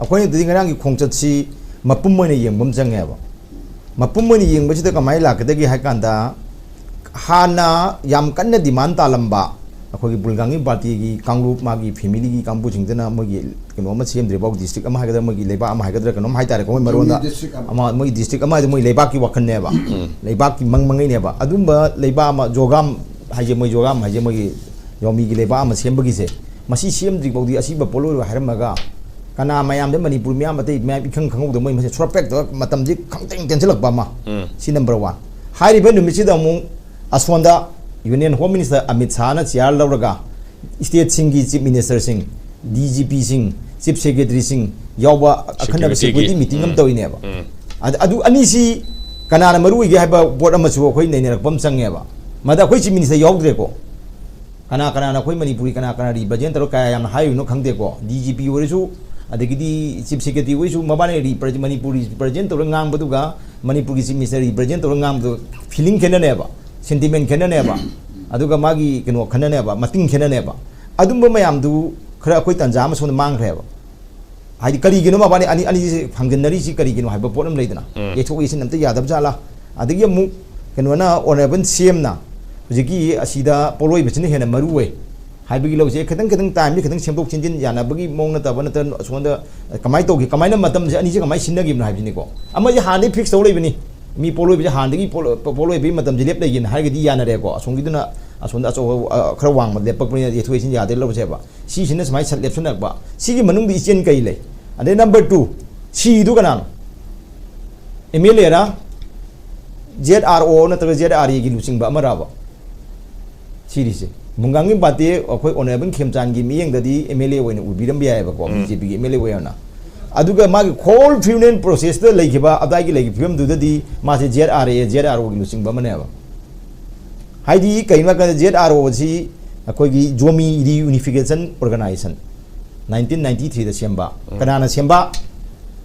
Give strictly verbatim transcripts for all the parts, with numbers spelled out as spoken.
ꯑꯩꯈꯣꯏꯅꯗꯤ ꯉꯔꯥꯡꯒꯤ ꯈꯣꯡꯆꯠꯁꯤ ꯃꯄꯨꯝ ꯑꯣꯏꯅ ꯌꯦꯡꯕ ꯑꯃ ꯆꯪꯉꯦꯕ꯫ ꯃꯄꯨꯝ ꯑꯣꯏꯅ ꯌꯦꯡꯕꯁꯤꯗ ꯀꯃꯥꯏꯅ ꯂꯥꯛꯀꯗꯒꯦ ꯍꯥꯏ ꯀꯥꯟꯗ, ꯍꯥꯟꯅ ꯌꯥꯝ ꯀꯟꯅ demand ꯇꯥꯜꯂꯝꯕ ꯑꯩꯈꯣꯏꯒꯤ ꯕꯨꯜꯒꯥꯡꯒꯤ ꯄꯥꯔꯇꯤꯒꯤ ꯀꯥꯡꯂꯨꯞ, ꯃꯥꯒꯤ ꯐꯦꯃꯤꯂꯤꯒꯤ ꯀꯥꯡꯕꯨꯁꯤꯡꯗꯨꯅ ꯃꯣꯏꯒꯤ ꯀꯩꯅꯣ ꯑꯃ ꯁꯦꯝꯗ꯭ꯔꯤꯐꯥꯎ, ꯗꯤꯁꯇ꯭ꯔꯤꯛ ꯑꯃ ꯍꯥꯏꯒꯗ꯭ꯔꯥ, ꯃꯣꯏꯒꯤ ꯂꯩꯕꯥꯛ ꯑꯃ ꯍꯥꯏꯒꯗ꯭ꯔꯥ, ꯀꯩꯅꯣꯝ ꯍꯥꯏꯇꯥꯔꯦꯀꯣ, ꯃꯣꯏ ꯃꯔꯣꯟꯗ ꯗꯤꯁꯇ꯭ꯔꯤꯛ ꯑꯃ꯫ ꯑꯃ, ꯃꯣꯏꯒꯤ ꯗꯤꯁꯇ꯭ꯔꯤꯛ ꯑꯃ ꯍꯥꯏꯗꯤ ꯃꯣꯏ ꯂꯩꯕꯥꯛꯀꯤ ꯋꯥꯈꯜꯅꯦꯕ, ꯂꯩꯕꯥꯛꯀꯤ ꯃꯪ ꯃꯪꯉꯩꯅꯦꯕ꯫ ꯑꯗꯨꯝꯕ ꯂꯩꯕꯥꯛ ꯑꯃ, ꯖꯣꯒꯥꯝ ꯍꯥꯏꯁꯦ, ꯃꯣꯏ ꯖꯣꯒꯥꯝ ꯍꯥꯏꯁꯦ ꯃꯣꯏꯒꯤ ꯌꯥꯎꯃꯤꯒꯤ ꯂꯩꯕꯥꯛ ꯑꯃ ꯁꯦꯝꯕꯒꯤꯁꯦ, ꯃꯁꯤ ꯁꯦꯝꯗ꯭ꯔꯤ ꯐꯥꯎꯗꯤ ꯑꯁꯤꯕ ꯄꯣꯠꯂꯣꯏꯔꯣꯏ ꯍꯥꯏꯔꯝꯃꯒ, ꯀꯅꯥ ꯃꯌꯥꯝꯗ, ꯃꯅꯤꯄꯨꯔ ꯃꯤꯌꯥꯝ, ꯑꯇꯩ ꯃꯌꯥꯝ ꯏꯈꯪ ꯈꯪꯍꯧꯗꯕ, ꯃꯣꯏ ꯃꯁꯦ ꯁꯣꯔꯠ ꯄꯦꯛꯇ ꯃꯇꯝꯁꯤ ꯈꯪꯇꯦꯟ ꯇꯦꯟꯁꯤꯜꯂꯛꯄ ꯑꯃ꯫ ꯁꯤ ꯅꯝꯕꯔ ꯋꯥꯟ꯫ ꯍꯥꯏꯔꯤꯕ ꯅꯨꯃꯤꯠꯁꯤꯗ ꯑꯃꯨꯛ ꯑꯁꯣꯝꯗ Union Home Minister ꯑꯃꯤꯠ ꯁꯥꯍꯅ ꯆꯤꯌꯥꯔ ꯂꯧꯔꯒ ꯁ꯭ꯇꯦꯠꯁꯤꯡꯒꯤ ꯆꯤꯐ ꯃꯤꯅꯤꯁꯇꯔꯁꯤꯡ, ꯗꯤ ꯖꯤ ꯄꯤꯁꯤꯡ, ꯆꯤꯐ ꯁꯦꯀ꯭ꯔꯦꯇꯔꯤꯁꯤꯡ ꯌꯥꯎꯕ ꯑꯈꯟꯅꯕ ꯁꯦꯀ꯭ꯌꯨꯔꯤꯇꯤꯒꯤ꯫ ꯁꯦꯀ꯭ꯌꯨꯔꯤꯇꯤ ꯃꯤꯇꯤꯡ ꯑꯃ ꯇꯧꯔꯤꯅꯦꯕ꯫ ꯑꯗ-, ꯑꯗꯨ ꯑꯅꯤꯁꯤ ꯀꯅꯥꯅ ꯃꯔꯨ ꯑꯣꯏꯒꯦ ꯍꯥꯏꯕ ꯄꯣꯠ ꯑꯃꯁꯨ ꯑꯩꯈꯣꯏ ꯅꯩꯅꯔꯛꯄ ꯑꯃ ꯆꯪꯉꯦꯕ꯫ ꯃꯗ ꯑꯩꯈꯣꯏ ꯆꯤꯐ ꯃꯤꯅꯤꯁꯇꯔ ꯌꯥꯎꯗ꯭ꯔꯦꯀꯣ꯫ ꯀꯅꯥ ꯀꯅꯥꯅ ꯑꯩꯈꯣꯏ ꯃꯅꯤꯄꯨꯔꯤ ꯀꯅꯥ ꯀꯅꯥ ꯔꯤꯄ꯭ꯔꯖꯦꯟ ꯇꯧꯔ ꯀꯌꯥ ꯌꯥꯝꯅ ꯍꯥꯏꯔꯤꯕꯅꯣ ꯈꯪꯗꯦꯀꯣ꯫ ꯗꯤ ꯖꯤ ꯄꯤ ꯑꯣꯏꯔꯁꯨ, ꯑꯗꯒꯤꯗꯤ ꯆꯤꯐ ꯁꯦꯀ꯭ꯔꯦꯇꯔꯤ ꯑꯣꯏꯔꯁꯨ, ꯃꯕꯥꯅꯤ ꯔꯤꯄ꯭ꯔ-, ꯃꯅꯤꯄꯨꯔ ꯔꯤꯄ꯭ꯔꯖꯦꯟ ꯇꯧꯔꯒ ꯉꯥꯡꯕꯗꯨꯒ ꯃꯅꯤꯄꯨꯔꯒꯤ ꯆꯤꯐ ꯃꯤꯅꯤꯁꯇꯔ ꯔꯤꯄ꯭ꯔꯖꯦꯟ ꯇꯧꯔꯒ ꯉꯥꯡꯕꯗꯨ ꯐꯤꯂꯤꯡ ꯈꯦꯠꯅꯅꯦꯕ, ꯁꯦꯟꯇꯤꯃꯦꯟ ꯈꯦꯠꯅꯅꯦꯕ, ꯑꯗꯨꯒ ꯃꯥꯒꯤ ꯀꯩꯅꯣ ꯈꯦꯠꯅꯅꯦꯕ, ꯃꯇꯤꯡ ꯈꯦꯠꯅꯅꯦꯕ꯫ ꯑꯗꯨꯝꯕ ꯃꯌꯥꯝꯗꯨ ꯈꯔ ꯑꯩꯈꯣꯏ ꯇꯥꯟꯖꯥ ꯑꯃ ꯁꯣꯝꯗ ꯃꯥꯡꯈ꯭ꯔꯦꯕ꯫ ꯍꯥꯏꯗꯤ ꯀꯔꯤꯒꯤꯅꯣ ꯃꯕꯥꯅꯤ ꯑꯅꯤ, ꯑꯅꯤꯁꯦ ꯐꯪꯖꯤꯟꯅꯔꯤꯁꯤ ꯀꯔꯤꯒꯤꯅꯣ ꯍꯥꯏꯕ ꯄꯣꯠ ꯑꯃ ꯂꯩꯗꯅ, ꯌꯩꯊꯣꯛ ꯌꯩꯁꯤꯟ ꯑꯝꯇ ꯌꯥꯗꯕ ꯖꯥꯠꯂꯥ? ꯑꯗꯒꯤ ꯑꯃꯨꯛ ꯀꯩꯅꯣꯅ, ꯑꯣꯅꯔꯦꯕꯜ ꯁꯤ ꯑꯦꯝꯅ ꯍꯧꯖꯤꯛꯀꯤ ꯑꯁꯤꯗ ꯄꯣꯠꯂꯣꯏꯕꯁꯤꯅ ꯍꯦꯟꯅ ꯃꯔꯨ ꯑꯣꯏ ꯍꯥꯏꯕꯒꯤ ꯂꯧꯁꯦ ꯈꯤꯇꯪ ꯈꯤꯇꯪ ꯇꯥꯏꯝꯁꯦ ꯈꯤꯇꯪ ꯁꯦꯝꯗꯣꯛ ꯁꯦꯝꯖꯤꯟ ꯌꯥꯅꯕꯒꯤ ꯃꯑꯣꯡ ꯅꯠꯇꯕ, ꯅꯠꯇ꯭ꯔꯒ ꯑꯁꯣꯝꯗ ꯀꯃꯥꯏꯅ ꯇꯧꯒꯦ, ꯀꯃꯥꯏꯅ ꯃꯇꯝꯁꯦ ꯑꯅꯤꯁꯦ ꯀꯃꯥꯏꯅ ꯁꯤꯟꯅꯈꯤꯕꯅꯣ ꯍꯥꯏꯕꯁꯤꯅꯤꯀꯣ꯫ ꯑꯃꯁꯦ ꯍꯥꯟꯅꯗꯒꯤ ꯐꯤꯛꯁ ꯇꯧ ꯂꯩꯕꯅꯤ, ꯃꯤ ꯄꯣꯠꯂꯣꯏꯕꯁꯦ ꯍꯥꯟꯅꯗꯒꯤ ꯄꯣꯠ-, ꯄꯣꯠꯂꯣꯏꯕꯒꯤ ꯃꯇꯝꯁꯦ ꯂꯦꯞ ꯂꯩꯒꯦꯅ ꯍꯥꯏꯔꯒꯗꯤ ꯌꯥꯅꯔꯦꯀꯣ꯫ ꯑꯁꯣꯝꯒꯤꯗꯨꯅ ꯑꯁꯣꯝꯗ ꯑꯆꯧꯕ, ꯑ, ꯈꯔ ꯋꯥꯡꯕ ꯂꯦꯞꯄꯛꯄꯅꯤꯅ ꯌꯩꯊꯣꯛ ꯌꯩꯁꯤꯟ ꯌꯥꯗꯦ ꯂꯧꯁꯦꯕ꯫ ꯁꯤꯁꯤꯅ ꯁꯨꯃꯥꯏꯅ ꯁꯠ ꯂꯦꯞꯁꯤꯟꯅꯔꯛꯄ꯫ ꯁꯤꯒꯤ ꯃꯅꯨꯡꯗ ꯏꯆꯦꯜ ꯀꯩ ꯂꯩ? ꯑꯗꯩ ꯅꯝꯕꯔ ꯇꯨ, ꯁꯤꯗꯨ ꯀꯅꯥꯅꯣ? ꯑꯦꯝ ꯑꯦꯜ ꯑꯦꯔꯥ, ꯖꯦꯠ ꯑꯥꯔ ꯑꯣ ꯅꯠꯇ꯭ꯔꯒ ꯖꯦꯠ ꯑꯥꯔ ꯑꯦꯒꯤ ꯂꯨꯆꯤꯡꯕ ꯑꯃꯔꯕ? ꯁꯤꯔꯤꯁꯦ꯫ ꯕꯨꯡꯒꯥꯡꯒꯤ ꯄꯥꯔꯇꯤ ꯑꯩꯈꯣꯏ ꯑꯣꯅꯔꯦꯕꯜ ꯈꯦꯝꯆꯥꯟꯒꯤ ꯃꯤꯠꯌꯦꯡꯗꯗꯤ ꯑꯦꯝ ꯑꯦꯜ ꯑꯦ ꯑꯣꯏꯅ ꯎꯕꯤꯔꯝꯕ ꯌꯥꯏꯑꯕꯀꯣ, ꯎꯝ꯫ ꯕꯤ ꯖꯦ ꯄꯤꯒꯤ ꯑꯦꯝ ꯑꯦꯜ ꯑꯦ ꯑꯣꯏꯅ꯫ ꯑꯗꯨꯒ ꯃꯥꯒꯤ ꯍꯣꯜ ꯐ꯭ꯌꯨꯅꯦꯜ ꯄ꯭ꯔꯣꯁꯦꯁꯇ ꯂꯩꯈꯤꯕ ꯑꯗꯥꯏꯒꯤ ꯂꯩꯈꯤꯕ ꯐꯤꯕꯝꯗꯨꯗꯗꯤ ꯃꯥꯁꯦ Z R A, Z R ꯑꯣꯒꯤ ꯂꯨꯆꯤꯡꯕ ꯑꯃꯅꯦꯕ꯫ ꯍꯥꯏꯗꯤ ꯀꯩꯒꯤꯅꯣ ꯍꯥꯏ ꯀꯥꯟꯗ ꯖꯦꯠ ꯑꯥꯔ ꯑꯣ ꯑꯁꯤ ꯑꯩꯈꯣꯏꯒꯤ ꯖꯣꯃꯤ ꯔꯤꯌꯨꯅꯤꯐꯤꯀꯦꯁꯟ ꯑꯣꯔꯒꯅꯥꯏꯖꯦꯁꯟ ꯅꯥꯏꯟꯇꯤꯟ ꯅꯥꯏꯟꯇꯤ ꯊ꯭ꯔꯤꯗ ꯁꯦꯝꯕ꯫ ꯎꯝ꯫ ꯀꯅꯥꯅ ꯁꯦꯝꯕ?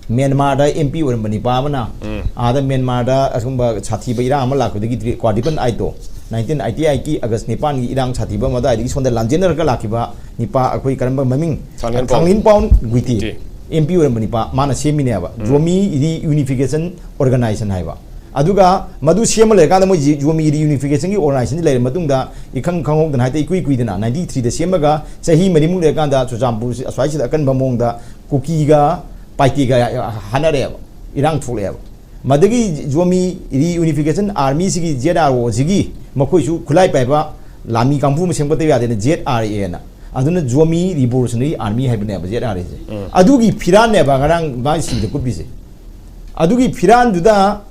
ꯃ꯭ꯌꯥꯟꯃꯥꯔꯗ ꯑꯦꯝ ꯄꯤ ꯑꯣꯏꯔꯝꯕ ꯅꯤꯄꯥ ꯑꯃꯅ ꯎꯝ꯫ ꯑꯥꯗ ꯃ꯭ꯌꯥꯟꯃꯥꯔꯗ ꯑꯁꯤꯒꯨꯝꯕ ꯁꯥꯊꯤꯕ ꯏꯔꯥꯡ ꯑꯃ ꯂꯥꯛꯄꯗꯒꯤ ꯀ꯭ꯋꯥꯗꯤꯄꯟ ꯑꯥꯏꯠꯇꯣ ꯅꯥꯏꯟꯇꯤꯟ ꯑꯥꯏꯠꯇꯤ ꯑꯥꯏꯠꯀꯤ ꯑꯥꯒꯁ ꯅꯤꯄꯥꯟꯒꯤ ꯏꯔꯥꯡ ꯁꯥꯊꯤꯕ ꯑꯃ ꯑꯗꯨꯋꯥꯏꯗꯒꯤ ꯁꯣꯝꯗ ꯂꯥꯟꯖꯦꯟꯅꯔꯒ ꯂꯥꯛꯈꯤꯕ ꯅꯤꯄꯥ ꯑꯩꯈꯣꯏ ꯀꯔꯝꯕ ꯃꯃꯤꯡ? ꯊꯥꯡꯂꯤꯟ ꯄꯥꯎꯟ꯫ ꯊꯥꯡꯂꯤꯟ ꯄꯥꯎꯟ ꯒꯨꯏꯇꯤ꯫ ꯒꯨꯏꯇꯤ꯫ ꯑꯦꯝ ꯄꯤ ꯑꯣꯏꯔꯝꯕ ꯅꯤꯄꯥ ꯃꯥꯅ ꯁꯦꯝꯃꯤꯅꯦꯕ, ꯎꯝ꯫ ꯖꯣꯃꯤ ꯔꯤꯌꯨꯅꯤꯐꯤꯀꯦꯁꯟ ꯑꯣꯔꯒꯅꯥꯏꯖꯦꯁꯟ ꯍꯥꯏꯕ꯫ ꯑꯗꯨꯒ ꯃꯗꯨ ꯁꯦꯝꯃ ꯂꯩꯔꯀꯥꯟꯗ ꯃꯣꯏ ꯖꯤ-, ꯖꯣꯃꯤ ꯔꯤꯌꯨꯅꯤꯐꯤꯀꯦꯁꯟꯒꯤ ꯑꯣꯔꯒꯅꯥꯏꯖꯦꯁꯟꯁꯤ ꯂꯩꯔ ꯃꯇꯨꯡꯗ ꯏꯈꯪ ꯈꯪꯍꯧꯗꯅ ꯍꯥꯏꯗꯤ ꯏꯀꯨꯏ ꯀꯨꯏꯗꯅ ꯅꯥꯏꯟꯇꯤ ꯊ꯭ꯔꯤꯗ ꯁꯦꯝꯃꯒ ꯆꯍꯤ ꯃꯔꯤꯃꯨꯛ ꯂꯩꯔꯀꯥꯟꯗ ꯆꯨꯔꯆꯥꯟꯄꯨꯔꯁꯤ ꯑꯁ꯭ꯋꯥꯏꯁꯤꯗ ꯑꯀꯟꯕ ꯃꯑꯣꯡꯗ ꯀꯨꯀꯤꯒ ꯄꯥꯏꯇꯦꯒ ꯍꯥꯠꯅꯔꯛꯑꯦꯕ, ꯏꯔꯥꯡ ꯊꯣꯛꯂꯛꯑꯦꯕ꯫ ꯃꯗꯒꯤ ꯖꯣꯃꯤ ꯔꯤꯌꯨꯅꯤꯐꯤꯀꯦꯁꯟ ꯑꯥꯔꯃꯤꯁꯤꯒꯤ, ꯖꯦꯠ ꯑꯥꯔ ꯑꯣꯁꯤꯒꯤ, ꯃꯈꯣꯏꯁꯨ ꯈꯨꯠꯂꯥꯏ ꯄꯥꯏꯕ ꯂꯥꯟꯃꯤ ꯀꯥꯡꯕꯨ ꯑꯃ ꯁꯦꯝꯒꯠꯇꯕ ꯌꯥꯗꯦꯅ ꯖꯦꯠ ꯑꯥꯔ ꯑꯦꯅ, ꯑꯗꯨꯅ ꯖꯣꯃꯤ ꯔꯤꯚꯣꯂꯨꯁꯅꯔꯤ ꯑꯥꯔꯃꯤ ꯍꯥꯏꯕꯅꯦꯕ ꯖꯦꯠ ꯑꯥꯔ ꯑꯦꯁꯦ꯫ ꯎꯝ꯫ ꯑꯗꯨꯒꯤ ꯐꯤꯔꯥꯟꯅꯦꯕ ꯉꯔꯥꯡ ꯃꯥꯒꯤ ꯁꯤꯗ ꯀꯨꯞꯄꯤꯁꯦ꯫ ꯑꯗꯨꯒꯤ ꯐꯤꯔꯥꯟꯗꯨꯗ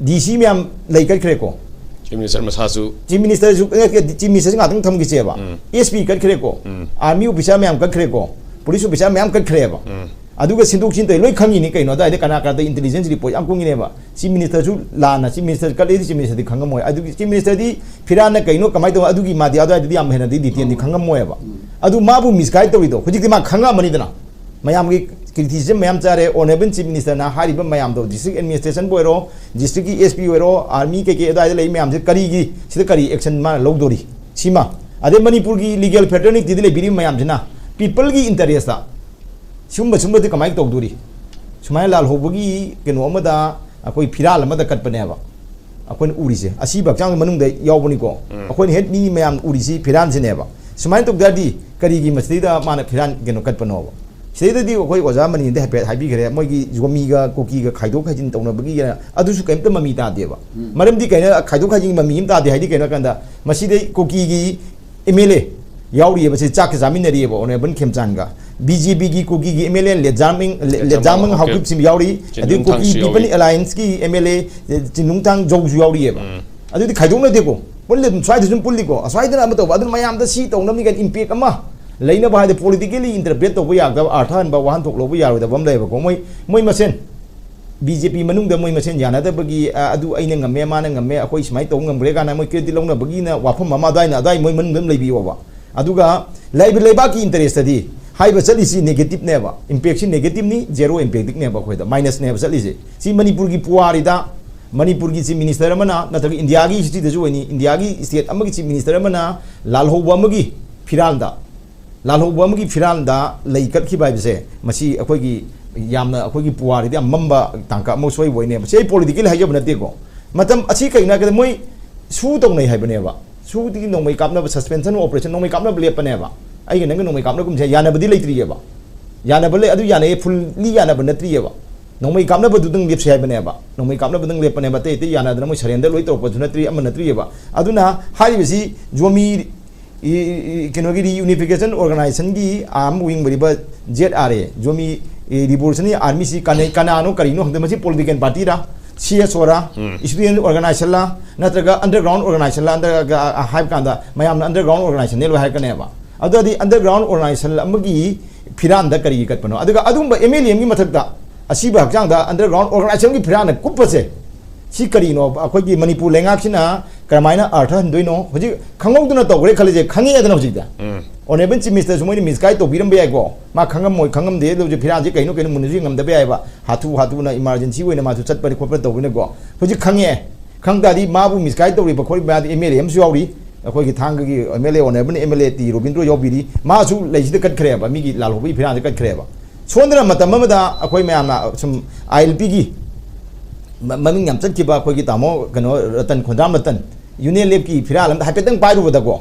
ꯗꯤ ꯁꯤ ꯃꯌꯥꯝ ꯂꯩ ꯀꯠꯈ꯭ꯔꯦꯀꯣ꯫ ꯆꯤꯐ ꯃꯤꯅꯤꯁꯇꯔ ꯃꯁꯥꯁꯨ꯫ ꯆꯤꯐ ꯃꯤꯅꯤꯁꯇꯔꯁꯨ, ꯑꯦ, ꯆꯤꯐ ꯃꯤꯅꯤꯁꯇꯔꯁꯨ ꯉꯥꯛꯇꯪ ꯊꯝꯈꯤꯁꯦꯕ꯫ ꯎꯝ꯫ S P ꯀꯠꯈ꯭ꯔꯦꯀꯣ꯫ ꯎꯝ꯫ ꯑꯥꯔꯃꯤ ꯑꯣꯐꯤꯁꯥꯔ ꯃꯌꯥꯝ ꯀꯠꯈ꯭ꯔꯦꯀꯣ꯫ ꯄꯨꯂꯤꯁ ꯑꯣꯐꯤꯁꯥꯔ ꯃꯌꯥꯝ ꯀꯠꯈ꯭ꯔꯦꯕ꯫ ꯎꯝ꯫ ꯑꯗꯨꯒ ꯁꯤꯟꯗꯣꯛ ꯁꯤꯟ ꯇꯧꯏ ꯂꯣꯏ ꯈꯪꯉꯤꯅꯤ ꯀꯩꯅꯣ꯫ ꯑꯗꯨꯋꯥꯏꯗ ꯀꯅꯥ ꯀꯅꯥꯗ ꯏꯟꯇꯦꯂꯤꯖꯦꯟꯁ ꯔꯤꯄꯣꯔꯠ ꯌꯥꯝ ꯀꯨꯡꯉꯤꯅꯦꯕ꯫ ꯆꯤꯐ ꯃꯤꯅꯤꯁꯇꯔꯁꯨ ꯂꯥꯟꯅ ꯆꯤꯐ ꯃꯤꯅꯤꯁꯇꯔ ꯀꯠꯂꯤꯗꯤ ꯆꯤꯐ ꯃꯤꯅꯤꯁꯇꯔꯗꯤ ꯈꯪꯉꯝꯃꯣꯏ꯫ ꯑꯗꯨꯒꯤ ꯆꯤꯐ ꯃꯤꯅꯤꯁꯇꯔꯗꯤ ꯐꯤꯔꯥꯟꯅ ꯀꯩꯅꯣ ꯀꯃꯥꯏꯅ ꯇꯧꯕ ꯑꯗꯨꯒꯤ ꯃꯥꯗꯤ ꯑꯗꯨꯋꯥꯏꯗꯗꯤ ꯌꯥꯝ ꯍꯦꯟꯅꯗꯤ ꯗꯤꯇꯦꯜꯗꯤ ꯈꯪꯉꯝꯃꯣꯏꯕ꯫ ꯑꯗꯨ ꯃꯥꯕꯨ ꯃꯤꯁꯒꯥꯏꯗ ꯇꯧꯔꯤꯗꯣ ꯍꯧꯖꯤꯛꯇꯤ ꯃꯥ ꯈꯪꯉꯝꯃꯅꯤꯗꯅ꯫ ꯃꯌꯥꯝꯒꯤ ꯀ꯭ꯔꯤꯇꯤꯁꯤꯖꯝ ꯃꯌꯥꯝ ꯆꯥꯔꯦ꯫ ꯑꯣꯅꯔꯦꯕꯜ ꯆꯤꯐ ꯃꯤꯅꯤꯁꯇꯔꯅ ꯍꯥꯏꯔꯤꯕ ꯃꯌꯥꯝꯗꯣ, ꯗꯤꯁꯇ꯭ꯔꯤꯛ ꯑꯦꯗꯃꯤꯅꯤꯁꯇ꯭ꯔꯦꯁꯟꯕꯨ ꯑꯣꯏꯔꯣ, ꯗꯤꯁꯇ꯭ꯔꯤꯛꯀꯤ ꯑꯦꯁ ꯄꯤ ꯑꯣꯏꯔꯣ, ꯑꯥꯔꯃꯤ ꯀꯩꯀꯩ ꯑꯗꯨꯋꯥꯏꯗ ꯂꯩ ꯃꯌꯥꯝꯁꯦ ꯀꯔꯤꯒꯤ, ꯁꯤꯗ ꯀꯔꯤ ꯑꯦꯛꯁꯟ ꯃꯥꯅ ꯂꯧꯗꯣꯔꯤ? ꯁꯤꯃ꯫ ꯑꯗꯩ ꯃꯅꯤꯄꯨꯔꯒꯤ ꯂꯤꯒꯦꯜ ꯐ꯭ꯔꯦꯇꯔꯅꯤꯇꯤꯗ ꯂꯩꯕꯤꯔꯤꯕ ꯃꯌꯥꯝꯁꯤꯅ ꯄꯤꯄꯜꯒꯤ ꯏꯟꯇꯔꯦꯁꯇ ꯁꯤꯒꯨꯝꯕ, ꯁꯤꯒꯨꯝꯕꯗꯤ ꯀꯃꯥꯏꯅ ꯇꯧꯗꯣꯔꯤ? ꯁꯨꯃꯥꯏꯅ ꯂꯥꯜꯍꯧꯕꯒꯤ ꯀꯩꯅꯣ ꯑꯃꯗ ꯑꯩꯈꯣꯏ ꯐꯤꯔꯥꯜ ꯑꯃꯗ ꯀꯠꯄꯅꯦꯕ ꯑꯩꯈꯣꯏꯅ ꯎꯔꯤꯁꯦ꯫ ꯑꯁꯤꯕ ꯍꯛꯆꯥꯡꯒꯤ ꯃꯅꯨꯡꯗ ꯌꯥꯎꯕꯅꯤꯀꯣ꯫ ꯎꯝ꯫ ꯑꯩꯈꯣꯏꯅ ꯍꯦꯛ ꯃꯤ ꯃꯌꯥꯝ ꯎꯔꯤꯁꯤ ꯐꯤꯔꯥꯟꯁꯤꯅꯦꯕ꯫ ꯁꯨꯃꯥꯏꯅ ꯇꯧ ꯇꯥꯔꯗꯤ ꯀꯔꯤꯒꯤ ꯃꯁꯤꯗꯩꯗ ꯃꯥꯅ ꯐꯤꯔꯥꯟ ꯀꯩꯅꯣ ꯀꯠꯄꯅꯣꯕ? ꯁꯤꯗꯩꯗꯗꯤ ꯑꯩꯈꯣꯏ ꯑꯣꯖꯥ ꯃꯅꯤꯅꯗꯤ ꯍꯥꯏꯐꯦꯠ ꯍꯥꯏꯕꯤꯈ꯭ꯔꯦ, ꯃꯣꯏꯒꯤ ꯖꯣꯃꯤꯒ ꯀꯨꯀꯤꯒ ꯈꯥꯏꯗꯣꯛ ꯈꯥꯏꯖꯤꯟ ꯇꯧꯅꯕꯒꯤ ꯑꯗꯨꯁꯨ ꯀꯩꯝꯇ ꯃꯃꯤ ꯇꯥꯗꯦꯕ꯫ ꯎꯝ꯫ ꯃꯔꯝꯗꯤ ꯀꯩꯅꯣ ꯈꯥꯏꯗꯣꯛ ꯈꯥꯏꯖꯤꯟꯒꯤ ꯃꯃꯤ ꯑꯃ ꯇꯥꯗꯦ ꯍꯥꯏꯗꯤ ꯀꯩꯅꯣ ꯍꯥꯏ ꯀꯥꯟꯗ ꯃꯁꯤꯗꯩ ꯀꯨꯀꯤꯒꯤ ꯑꯦꯝ ꯑꯦꯜ ꯑꯦ ꯌꯥꯎꯔꯤꯑꯕ, ꯁꯤ ꯆꯥꯛꯀ ꯆꯥꯃꯤꯟꯅꯔꯤꯑꯕ ꯑꯣꯅꯔꯦꯕꯜ ꯈꯦꯝꯆꯥꯟꯒ꯫ ꯕꯤ ꯖꯦ ꯄꯤꯒꯤ ꯀꯨꯀꯤꯒꯤ ꯑꯦꯝ ꯑꯦꯜ ꯑꯦ ꯂꯦꯖꯥꯃꯤꯡ, ꯂꯦ-, ꯂꯦꯖꯥꯃꯤꯡ ꯂꯦꯖꯥꯃꯤꯡ ꯍꯥꯎꯀꯤꯞ꯫ ꯍꯥꯎꯀꯤꯞꯁꯤꯃ ꯌꯥꯎꯔꯤ, ꯑꯗꯩ ꯆꯤꯟꯗꯨꯡ ꯀꯨꯀꯤ ꯊꯥꯡꯁꯨ ꯄꯤꯄꯜ ꯌꯥꯎꯔꯤ꯫ ꯑꯦꯂꯥꯏꯟꯁꯀꯤ ꯑꯦꯝ ꯑꯦꯜ ꯑꯦ ꯆꯤꯟꯗꯨꯡ ꯊꯥꯡ ꯖꯧꯁꯨ ꯌꯥꯎꯔꯤꯑꯕ꯫ ꯎꯝ꯫ ꯑꯗꯨꯗꯤ ꯈꯥꯏꯗꯣꯛꯅꯗꯦꯀꯣ, ꯄꯨꯜꯂꯤ ꯑꯗꯨꯝ, ꯁ꯭ꯋꯥꯏꯗ ꯁꯨꯝ ꯄꯨꯜꯂꯤꯀꯣ, ꯑꯁ꯭ꯋꯥꯏꯗꯅ ꯑꯃ ꯇꯧꯕ, ꯑꯗꯨꯅ ꯃꯌꯥꯝꯗ ꯁꯤ ꯇꯧꯅꯕꯅꯤ ꯀꯥꯏꯅ ꯏꯝꯄꯦꯛ ꯑꯃ ꯂꯩꯅꯕ ꯍꯥꯏꯗꯤ ꯄꯣꯂꯤꯇꯤꯀꯦꯜꯂꯤ ꯏꯟꯇꯔꯄ꯭ꯔꯦꯠ ꯇꯧꯕ ꯌꯥꯒꯗꯕ, ꯑꯥꯔꯊ ꯍꯟꯕ ꯋꯥꯍꯟꯊꯣꯛ ꯂꯧꯕ ꯌꯥꯔꯣꯏꯗꯕ ꯑꯃ ꯂꯩꯌꯦꯕꯀꯣ꯫ ꯃꯣꯏ, ꯃꯣꯏ ꯃꯁꯦꯟ ꯕꯤ ꯖꯦ ꯄꯤ ꯃꯅꯨꯡꯗ ꯃꯣꯏ ꯃꯁꯦꯟ ꯌꯥꯅꯗꯕꯒꯤ, ꯑ, ꯑꯗꯨ ꯑꯩꯅ ꯉꯝꯃꯦ, ꯃꯥꯅ ꯉꯝꯃꯦ, ꯑꯩꯈꯣꯏ ꯁꯨꯃꯥꯏꯅ ꯇꯧꯕ ꯉꯝꯈ꯭ꯔꯦ ꯀꯥꯏꯅ ꯃꯣꯏ ꯀ꯭ꯔꯦꯗꯤꯠ ꯂꯧꯅꯕꯒꯤꯅ ꯋꯥꯐꯝ ꯑꯃ ꯑꯗꯨꯋꯥꯏꯅ, ꯑꯗꯨꯋꯥꯏ ꯃꯣꯏ ꯃꯅꯨꯡꯗ ꯑꯗꯨꯝ ꯂꯩꯕꯤꯌꯣꯕ꯫ ꯑꯗꯨꯒ ꯂꯩꯕ ꯂꯩꯕꯥꯛꯀꯤ ꯏꯟꯇꯔꯦꯁꯇꯗꯤ ꯍꯥꯏꯕ ꯆꯠꯂꯤꯁꯤ ꯅꯦꯒꯦꯇꯤꯞꯅꯦꯕ, ꯏꯝꯄꯦꯛꯁꯤ ꯅꯦꯒꯦꯇꯤꯞꯅꯤ, ꯖꯦꯔꯣ ꯏꯝꯄꯦꯛꯇꯤꯛꯅꯦꯕ, ꯑꯩꯈꯣꯏꯗ ꯃꯥꯏꯅꯁꯅꯦꯕ ꯆꯠꯂꯤꯁꯦ꯫ ꯁꯤ ꯃꯅꯤꯄꯨꯔꯒꯤ ꯄꯨꯋꯥꯔꯤꯗ, ꯃꯅꯤꯄꯨꯔꯒꯤ ꯆꯤꯐ ꯃꯤꯅꯤꯁꯇꯔ ꯑꯃꯅ, ꯅꯠꯇ꯭ꯔꯒ ꯏꯟꯗꯤꯌꯥꯒꯤ ꯍꯤꯁꯇ꯭ꯔꯤꯗꯁꯨ ꯑꯣꯏꯅꯤ, ꯏꯟꯗꯤꯌꯥꯒꯤ ꯁ꯭ꯇꯦꯠ ꯑꯃꯒꯤ ꯆꯤꯐ ꯃꯤꯅꯤꯁꯇꯔ ꯑꯃꯅ ꯂꯥꯜꯍꯧꯕ ꯑꯃꯒꯤ ꯐꯤꯔꯥꯜꯗ ꯂꯥꯜꯍꯧꯕ ꯑꯃꯒꯤ ꯐꯤꯔꯥꯜꯗ ꯂꯩ ꯀꯠꯈꯤꯕ ꯍꯥꯏꯕꯁꯦ, ꯃꯁꯤ ꯑꯩꯈꯣꯏꯒꯤ ꯌꯥꯝꯅ, ꯑꯩꯈꯣꯏꯒꯤ ꯄꯨꯋꯥꯔꯤꯗ ꯌꯥꯝ ꯃꯝꯕ ꯇꯥꯡꯀꯛ ꯑꯃ ꯁꯣꯏꯕ ꯑꯣꯏꯅꯦꯕ꯫ ꯁꯤ ꯑꯩ ꯄꯣꯂꯤꯇꯤꯀꯦꯜ ꯍꯥꯏꯖꯕ ꯅꯠꯇꯦꯀꯣ꯫ ꯃꯇꯝ ꯑꯁꯤ ꯀꯩꯅꯣ ꯍꯥꯏꯔꯒꯗꯤ, ꯃꯣꯏ ꯁꯨ ꯇꯧꯅꯩ ꯍꯥꯏꯕꯅꯦꯕ꯫ ꯁꯨꯗꯒꯤ ꯅꯣꯡꯃꯩ ꯀꯥꯞꯅꯕ, suspension of operation, ꯅꯣꯡꯃꯩ ꯀꯥꯞꯅꯕ ꯂꯦꯞꯄꯅꯦꯕ꯫ ꯑꯩꯒ ꯅꯪꯒ ꯅꯣꯡꯃꯩ ꯀꯥꯞꯅꯒꯨꯝꯁꯦ ꯌꯥꯅꯕꯗꯤ ꯂꯩꯇ꯭ꯔꯤꯑꯕ꯫ ꯌꯥꯅꯕ ꯂꯩ, ꯑꯗꯨ ꯌꯥꯅꯩꯌꯦ, ꯐꯨꯜꯂꯤ ꯌꯥꯅꯕ ꯅꯠꯇ꯭ꯔꯤꯑꯕ꯫ ꯅꯣꯡꯃꯩ ꯀꯥꯞꯅꯕꯗꯨꯗꯪ ꯂꯦꯞꯁꯦ ꯍꯥꯏꯕꯅꯦꯕ꯫ ꯅꯣꯡꯃꯩ ꯀꯥꯞꯅꯕꯗꯪ ꯂꯦꯞꯄꯅꯦꯕ, ꯑꯇꯩ ꯑꯇꯩ ꯌꯥꯅꯗꯅ ꯃꯣꯏ ꯁꯔꯦꯟꯗꯔ ꯂꯣꯏ ꯇꯧꯔꯛꯄꯁꯨ ꯅꯠꯇ꯭ꯔꯤ, ꯑꯃ ꯅꯠꯇ꯭ꯔꯤꯑꯕ꯫ ꯑꯗꯨꯅ ꯍꯥꯏꯔꯤꯕꯁꯤ ꯖꯣꯃꯤ, ꯏ-, ꯏ-, ꯀꯩꯅꯣꯒꯤ reunification organization ꯒꯤ arm wing ꯑꯣꯏꯔꯤꯕ Z R A, Zomi, E, Revolutionary Army ꯁꯤ ꯀꯅꯥ-, ꯀꯅꯥꯅꯣ ꯀꯔꯤꯅꯣ ꯈꯪꯗꯦ, ꯃꯁꯤ political party ꯔꯥ, C S O ꯔꯥ, ꯎꯝ꯫ Student organization ꯂꯥ, ꯅꯠꯇ꯭ꯔꯒ underground organization ꯂꯥ, ꯅꯠꯇ꯭ꯔꯒ, ꯑ, ꯍꯥꯏꯕ ꯀꯥꯟꯗ ꯃꯌꯥꯝꯅ underground organization ꯅꯦ ꯂꯣꯏ ꯍꯥꯏꯔꯛꯀꯅꯦꯕ꯫ ꯑꯗꯨꯗꯤ underground organization ꯑꯃꯒꯤ ꯐꯤꯔꯥꯟꯗ ꯀꯔꯤꯒꯤ ꯀꯠꯄꯅꯣ? ꯑꯗꯨꯒ ꯑꯗꯨꯒꯨꯝꯕ M L A ꯑꯃꯒꯤ ꯃꯊꯛꯇ ꯑꯁꯤꯕ ꯍꯛꯆꯥꯡꯗ underground organization ꯒꯤ ꯐꯤꯔꯥꯟꯅ ꯀꯨꯞꯄꯁꯦ, ꯁꯤ ꯀꯔꯤꯅꯣ? ꯑꯩꯈꯣꯏꯒꯤ ꯃꯅꯤꯄꯨꯔ ꯂꯩꯉꯥꯛꯁꯤꯅ ꯀꯔꯝꯍꯥꯏꯅ ꯑꯔꯊ ꯍꯟꯗꯣꯏꯅꯣ? ꯍꯧꯖꯤꯛ ꯈꯪꯍꯧꯗꯅ ꯇꯧꯈ꯭ꯔꯦ ꯈꯜꯂꯁꯦ, ꯈꯪꯉꯛꯑꯦꯗꯅ ꯍꯧꯖꯤꯛꯇꯤ꯫ ꯎꯝ꯫ Honourable Chief Minister ꯁꯨ ꯃꯣꯏꯅ misguide ꯇꯧꯕꯤꯔꯝꯕ ꯌꯥꯏꯀꯣ꯫ ꯃꯥ ꯈꯪꯉꯝꯃꯣꯏ, ꯈꯪꯉꯝꯗꯦ꯫ ꯑꯗꯨ ꯍꯧꯖꯤꯛ ꯐꯤꯔꯥꯟꯁꯦ ꯀꯩꯅꯣ ꯀꯩꯅꯣ ꯃꯨꯟꯅꯁꯨ ꯌꯦꯡꯉꯝꯗꯕ ꯌꯥꯏꯕ꯫ ꯍꯥꯊꯨ ꯍꯥꯊꯨꯅ emergency ꯑꯣꯏꯅ ꯃꯥꯁꯨ ꯆꯠꯄꯅꯤ ꯈꯣꯠꯄꯅꯤ ꯇꯧꯕꯅꯤꯅꯀꯣ꯫ ꯍꯧꯖꯤꯛ ꯈꯪꯉꯦ꯫ ꯈꯪ ꯇꯥꯔꯗꯤ ꯃꯥꯕꯨ misguide ꯇꯧꯔꯤꯕ ꯈꯣꯠꯂꯤꯕ ꯃꯌꯥꯝꯗꯨ M L A ꯑꯃꯁꯨ ꯌꯥꯎꯔꯤ꯫ ꯑꯩꯈꯣꯏꯒꯤ ꯊꯥꯡꯒꯒꯤ M L A, Honourable M L A T Robindro ꯌꯥꯎꯕꯤꯔꯤ꯫ ꯃꯥꯁꯨ ꯂꯩꯁꯤꯗ ꯀꯠꯈ꯭ꯔꯦꯕ, ꯃꯤꯒꯤ ꯂꯥꯜꯍꯧꯕꯒꯤ ꯐꯤꯔꯥꯟꯁꯦ ꯀꯠꯈ꯭ꯔꯦꯕ꯫ ꯁꯣꯝꯗꯅ ꯃꯇꯝ ꯑꯃꯗ ꯑꯩꯈꯣꯏ ꯃꯌꯥꯝꯅ ꯁꯨꯝ I L P ꯒꯤ ꯃ-, ꯃꯃꯤꯡ ꯌꯥꯝ ꯆꯠꯈꯤꯕ ꯑꯩꯈꯣꯏꯒꯤ ꯇꯥꯃꯣ ꯀꯩꯅꯣ ꯔꯇꯟ, ꯈꯣꯟꯗ꯭ꯔꯥꯝ ꯔꯇꯟ, Union Left ꯀꯤ ꯐꯤꯔꯥꯜ ꯑꯃꯗ ꯍꯥꯏꯐꯦꯠꯇꯪ ꯄꯥꯏꯔꯨꯕꯗꯀꯣ,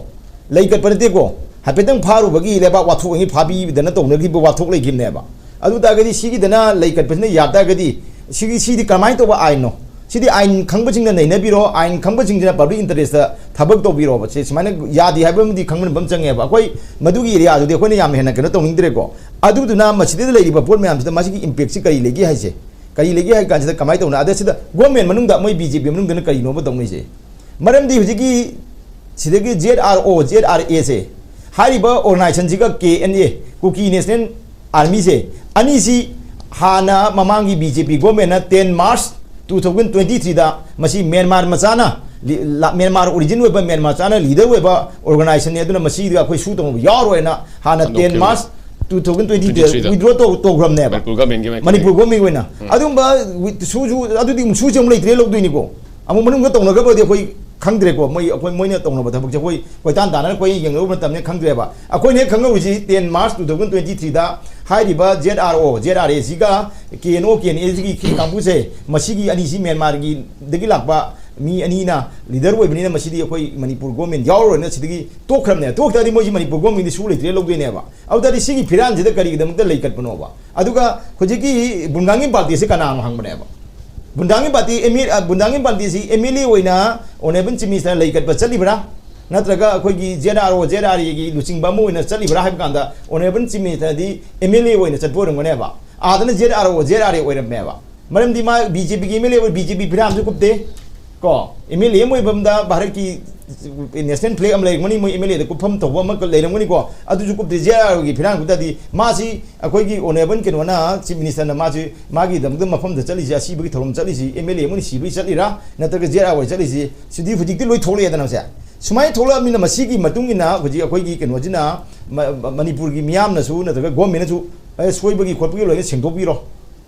ꯂꯩ ꯀꯠꯄ ꯅꯠꯇꯦꯀꯣ, ꯍꯥꯏꯐꯦꯠꯇꯪ ꯐꯥꯔꯨꯕꯒꯤ ꯂꯩꯕꯥꯛ ꯋꯥꯊꯣꯛ ꯑꯅꯤ ꯐꯥꯕꯤꯗꯅ ꯇꯧꯅꯈꯤꯕ ꯋꯥꯊꯣꯛ ꯂꯩꯈꯤꯕꯅꯦꯕ꯫ ꯑꯗꯨ ꯇꯥꯔꯒꯗꯤ ꯁꯤꯒꯤꯗꯅ ꯂꯩ ꯀꯠꯄꯁꯤꯅ ꯌꯥ ꯇꯥꯔꯒꯗꯤ ꯁꯤꯒꯤ, ꯁꯤꯗꯤ ꯀꯃꯥꯏꯅ ꯇꯧꯕ ꯑꯥꯏꯟꯅꯣ? ꯁꯤꯗꯤ ꯑꯥꯏꯟ ꯈꯪꯕꯁꯤꯡꯅ ꯅꯩꯅꯕꯤꯔꯣ, ꯑꯥꯏꯟ ꯈꯪꯕꯁꯤꯡꯁꯤꯅ public interest ꯊꯕꯛ ꯇꯧꯕꯤꯔꯣꯕ꯫ ꯁꯤ ꯁꯨꯃꯥꯏꯅ ꯌꯥꯗꯦ ꯍꯥꯏꯕ ꯑꯃꯗꯤ ꯈꯪꯕ ꯑꯃ ꯆꯪꯉꯦꯕ꯫ ꯑꯩꯈꯣꯏ ꯃꯗꯨꯒꯤ area ꯗꯨꯗꯤ ꯑꯩꯈꯣꯏꯅ ꯌꯥꯝ ꯍꯦꯟꯅ ꯀꯩꯅꯣ ꯇꯧꯅꯤꯡꯗ꯭ꯔꯦꯀꯣ꯫ ꯑꯗꯨꯗꯨꯅ ꯃꯁꯤꯗ ꯂꯩꯔꯤꯕ ꯄꯣꯠ ꯃꯌꯥꯝꯁꯤꯗ ꯃꯁꯤꯒꯤ impact ꯁꯤ ꯀꯔꯤ ꯂꯩꯒꯦ ꯍꯥꯏꯁꯦ? ꯀꯔꯤ ꯂꯩꯒꯦ ꯍꯥꯏ ꯀꯥꯟꯁꯤꯗ ꯀꯃꯥꯏꯅ ꯇꯧꯅ? ꯑꯗ ꯁꯤꯗ government ꯃꯅꯨꯡꯗ ꯃꯣꯏ B J P ꯃꯅꯨꯡꯗꯅ ꯀꯔꯤꯅꯣꯕ ꯇꯧꯅꯩꯁꯦ? ꯃꯔꯝꯗꯤ ꯍꯧꯖꯤꯛꯀꯤ ꯁꯤꯗꯒꯤ Z R O, Z R A ꯁꯦ, ꯍꯥꯏꯔꯤꯕ organization ꯁꯤꯒ K N A, Kuki National Army ꯁꯦ, ꯑꯅꯤꯁꯤ ꯍꯥꯟꯅ ꯃꯃꯥꯡꯒꯤ B J P government ꯅ ten March two thousand twenty three ꯗ ꯃꯁꯤ ꯃ꯭ꯌꯥꯟꯃꯥꯔ ꯃꯆꯥꯅ ꯂꯤ-, ꯂꯥ-, ꯃ꯭ꯌꯥꯟꯃꯥꯔ origin ꯑꯣꯏꯕ, ꯃ꯭ꯌꯥꯟꯃꯥꯔ ꯃꯆꯥꯅ leader ꯑꯣꯏꯕ organization ꯅꯤ, ꯑꯗꯨꯅ ꯃꯁꯤꯗ ꯑꯩꯈꯣꯏ ꯁꯨ ꯇꯧꯅꯕ ꯌꯥꯎꯔꯣꯏꯅ ꯍꯥꯟꯅ ten ꯍꯟꯗꯣꯛꯈꯤꯕ꯫ March two thousand twenty three ꯗ twenty three ꯗ꯫ Withdraw ꯇꯧ-, ꯇꯧꯈ꯭ꯔꯕꯅꯦꯕ꯫ ꯃꯅꯤꯄꯨꯔ government ꯀꯤ ꯃꯥꯏꯀꯩꯗꯒꯤ꯫ ꯃꯅꯤꯄꯨꯔ government ꯀꯤ ꯑꯣꯏꯅ꯫ ꯎꯝ꯫ ꯑꯗꯨꯒꯨꯝꯕ ꯋꯤ-, ꯁꯨ-, ꯁꯨ-, ꯑꯗꯨꯗꯤ ꯑꯃꯨꯛ ꯁꯨꯁꯦ ꯑꯃꯨꯛ ꯂꯩꯇ꯭ꯔꯦ ꯂꯧꯗꯣꯏꯅꯤꯀꯣ꯫ ꯑꯃꯨꯛ ꯃꯅꯨꯡꯗ ꯇꯧꯅꯈ꯭ꯔꯕꯗꯤ ꯑꯩꯈꯣꯏ ꯈꯪꯗ꯭ꯔꯦꯀꯣ꯫ ꯃꯣꯏ, ꯑꯩꯈꯣꯏ, ꯃꯣꯏꯅ ꯇꯧꯅꯕ ꯊꯕꯛꯁꯦ ꯑꯩꯈꯣꯏ ꯀꯣꯏꯇꯥꯟ ꯇꯥꯟꯅꯅ ꯀꯣꯏ ꯌꯦꯡꯅꯔꯨꯕ ꯃꯇꯝꯗ ꯈꯪꯗ꯭ꯔꯦꯕ꯫ ꯑꯩꯈꯣꯏꯅ ꯍꯦꯛ ꯈꯪꯍꯧꯔꯤꯁꯤ ten March two thousand twenty three ꯗ ꯍꯥꯏꯔꯤꯕ Z R O, Z R A ꯁꯤꯒ K N O, K N A ꯁꯤꯒꯤ ꯀꯥꯡꯕꯨꯁꯦ, ꯃꯁꯤꯒꯤ ꯑꯅꯤꯁꯤ ꯃ꯭ꯌꯥꯟꯃꯥꯔꯒꯤꯗꯒꯤ ꯂꯥꯛꯄ ꯃꯤ ꯑꯅꯤꯅ leader ꯑꯣꯏꯕꯅꯤꯅ ꯃꯁꯤꯗꯤ ꯑꯩꯈꯣꯏ ꯃꯅꯤꯄꯨꯔ government ꯌꯥꯎꯔꯔꯣꯏꯅ ꯁꯤꯗꯒꯤ ꯇꯣꯛꯈ꯭ꯔꯕꯅꯦ꯫ ꯇꯣꯛꯇ꯭ꯔꯗꯤ ꯃꯣꯏꯁꯤ ꯃꯅꯤꯄꯨꯔ government ꯗꯤ ꯁꯨ ꯂꯩꯇ꯭ꯔꯦ ꯂꯧꯗꯣꯏꯅꯦꯕ꯫ ꯑꯗꯨ ꯇꯥꯔꯗꯤ ꯁꯤꯒꯤ ꯐꯤꯔꯥꯟꯁꯤꯗ ꯀꯔꯤꯒꯤꯗꯃꯛꯇ ꯂꯩꯀꯠꯄꯅꯣꯕ? ꯑꯗꯨꯒ ꯍꯧꯖꯤꯛꯀꯤ ꯕꯨꯟꯒꯥꯡꯒꯤ ꯄꯥꯔꯇꯤꯁꯤ ꯀꯅꯥꯅꯣ ꯍꯪꯕꯅꯦꯕ꯫ ꯕꯨꯟꯗꯥꯡꯒꯤ ꯄꯥꯔꯇꯤ, ꯑꯦꯝ ꯑꯦꯜ, ꯑ, ꯕꯨꯟꯗꯥꯡꯒꯤ ꯄꯥꯔꯇꯤꯁꯤ ꯑꯦꯝ ꯑꯦꯜ ꯑꯦ ꯑꯣꯏꯅ Honourable Chief Minister ꯅ ꯂꯩ ꯀꯠꯄ ꯆꯠꯂꯤꯕ꯭ꯔꯥ? ꯅꯠꯇ꯭ꯔꯒ ꯑꯩꯈꯣꯏꯒꯤ Z R O, Z R A ꯒꯤ ꯂꯨꯆꯤꯡꯕ ꯑꯃ ꯑꯣꯏꯅ ꯆꯠꯂꯤꯕ꯭ꯔꯥ ꯍꯥꯏꯕ ꯀꯥꯟꯗ Honourable Chief Minister D M L A ꯑꯣꯏꯅ ꯆꯠꯄ ꯑꯣꯏꯔꯝꯒꯅꯦꯕ꯫ ꯑꯥꯗꯅ Z R O, Z R A ꯑꯣꯏꯔꯝꯃꯦꯕ꯫ ꯃꯔꯝꯗꯤ ꯃꯥ ꯕꯤ ꯖꯦ ꯄꯤꯒꯤ ꯑꯦꯝ ꯑꯦꯜ ꯑꯦ ꯑꯣꯏ, ꯕꯤ ꯖꯦ ꯄꯤ ꯐꯤꯔꯥꯝꯁꯨ ꯀꯨꯞꯇꯦ꯫ ꯀꯣ, ꯑꯦꯝ ꯑꯦꯜ ꯑꯦ ꯑꯃ ꯑꯣꯏꯕ ꯑꯃꯗ ꯚꯥꯔꯠꯀꯤ national flag ꯑꯃ ꯂꯩꯔꯝꯒꯅꯤ, ꯃꯣꯏ ꯑꯦꯝ ꯑꯦꯜ ꯑꯦꯗ ꯀꯨꯞꯐꯝ ꯇꯧꯕ ꯑꯃ ꯂꯩꯔꯝꯒꯅꯤꯀꯣ, ꯑꯗꯨꯁꯨ ꯀꯨꯞꯇꯦ꯫ Z R O ꯒꯤ ꯐꯤꯔꯥꯝ ꯀꯨꯞ ꯇꯥꯔꯗꯤ ꯃꯥꯁꯤ ꯑꯩꯈꯣꯏꯒꯤ Honourable ꯀꯩꯅꯣꯅ, Chief Minister ꯅ ꯃꯥꯁꯤ ꯃꯥꯒꯤꯗꯃꯛꯇ ꯃꯐꯝꯗ ꯆꯠꯂꯤꯁꯦ, ꯑꯁꯤꯕꯒꯤ ꯊꯧꯔꯝ ꯆꯠꯂꯤꯁꯤ ꯑꯦꯝ ꯑꯦꯜ ꯑꯦ ꯑꯃꯅ ꯁꯤꯕꯒꯤ ꯆꯠꯂꯤꯔꯥ, ꯅꯠꯇ꯭ꯔꯒ Z R O ꯆꯠꯂꯤꯁꯤ ꯁꯤꯗꯤ ꯍꯧꯖꯤꯛꯇꯤ ꯂꯣꯏ ꯊꯣꯛꯂꯛꯑꯦꯗꯅ ꯁꯦ꯫ ꯁꯨꯃꯥꯏꯅ ꯊꯣꯛꯂꯛꯑꯕꯅꯤꯅ ꯃꯁꯤꯒꯤ ꯃꯇꯨꯡ ꯏꯟꯅ ꯍꯧꯖꯤꯛ ꯑꯩꯈꯣꯏꯒꯤ ꯀꯩꯅꯣꯁꯤꯅ ꯃ-, ꯃ-, ꯃꯅꯤꯄꯨꯔꯒꯤ ꯃꯤꯌꯥꯝꯅꯁꯨ ꯅꯠꯇ꯭ꯔꯒ government ꯅꯁꯨ, "ꯑꯦ, ꯁꯣꯏꯕꯒꯤ ꯈꯣꯠꯄꯒꯤ ꯂꯣꯏꯅ ꯁꯦꯡꯗꯣꯛꯄꯤꯔꯣ"꯫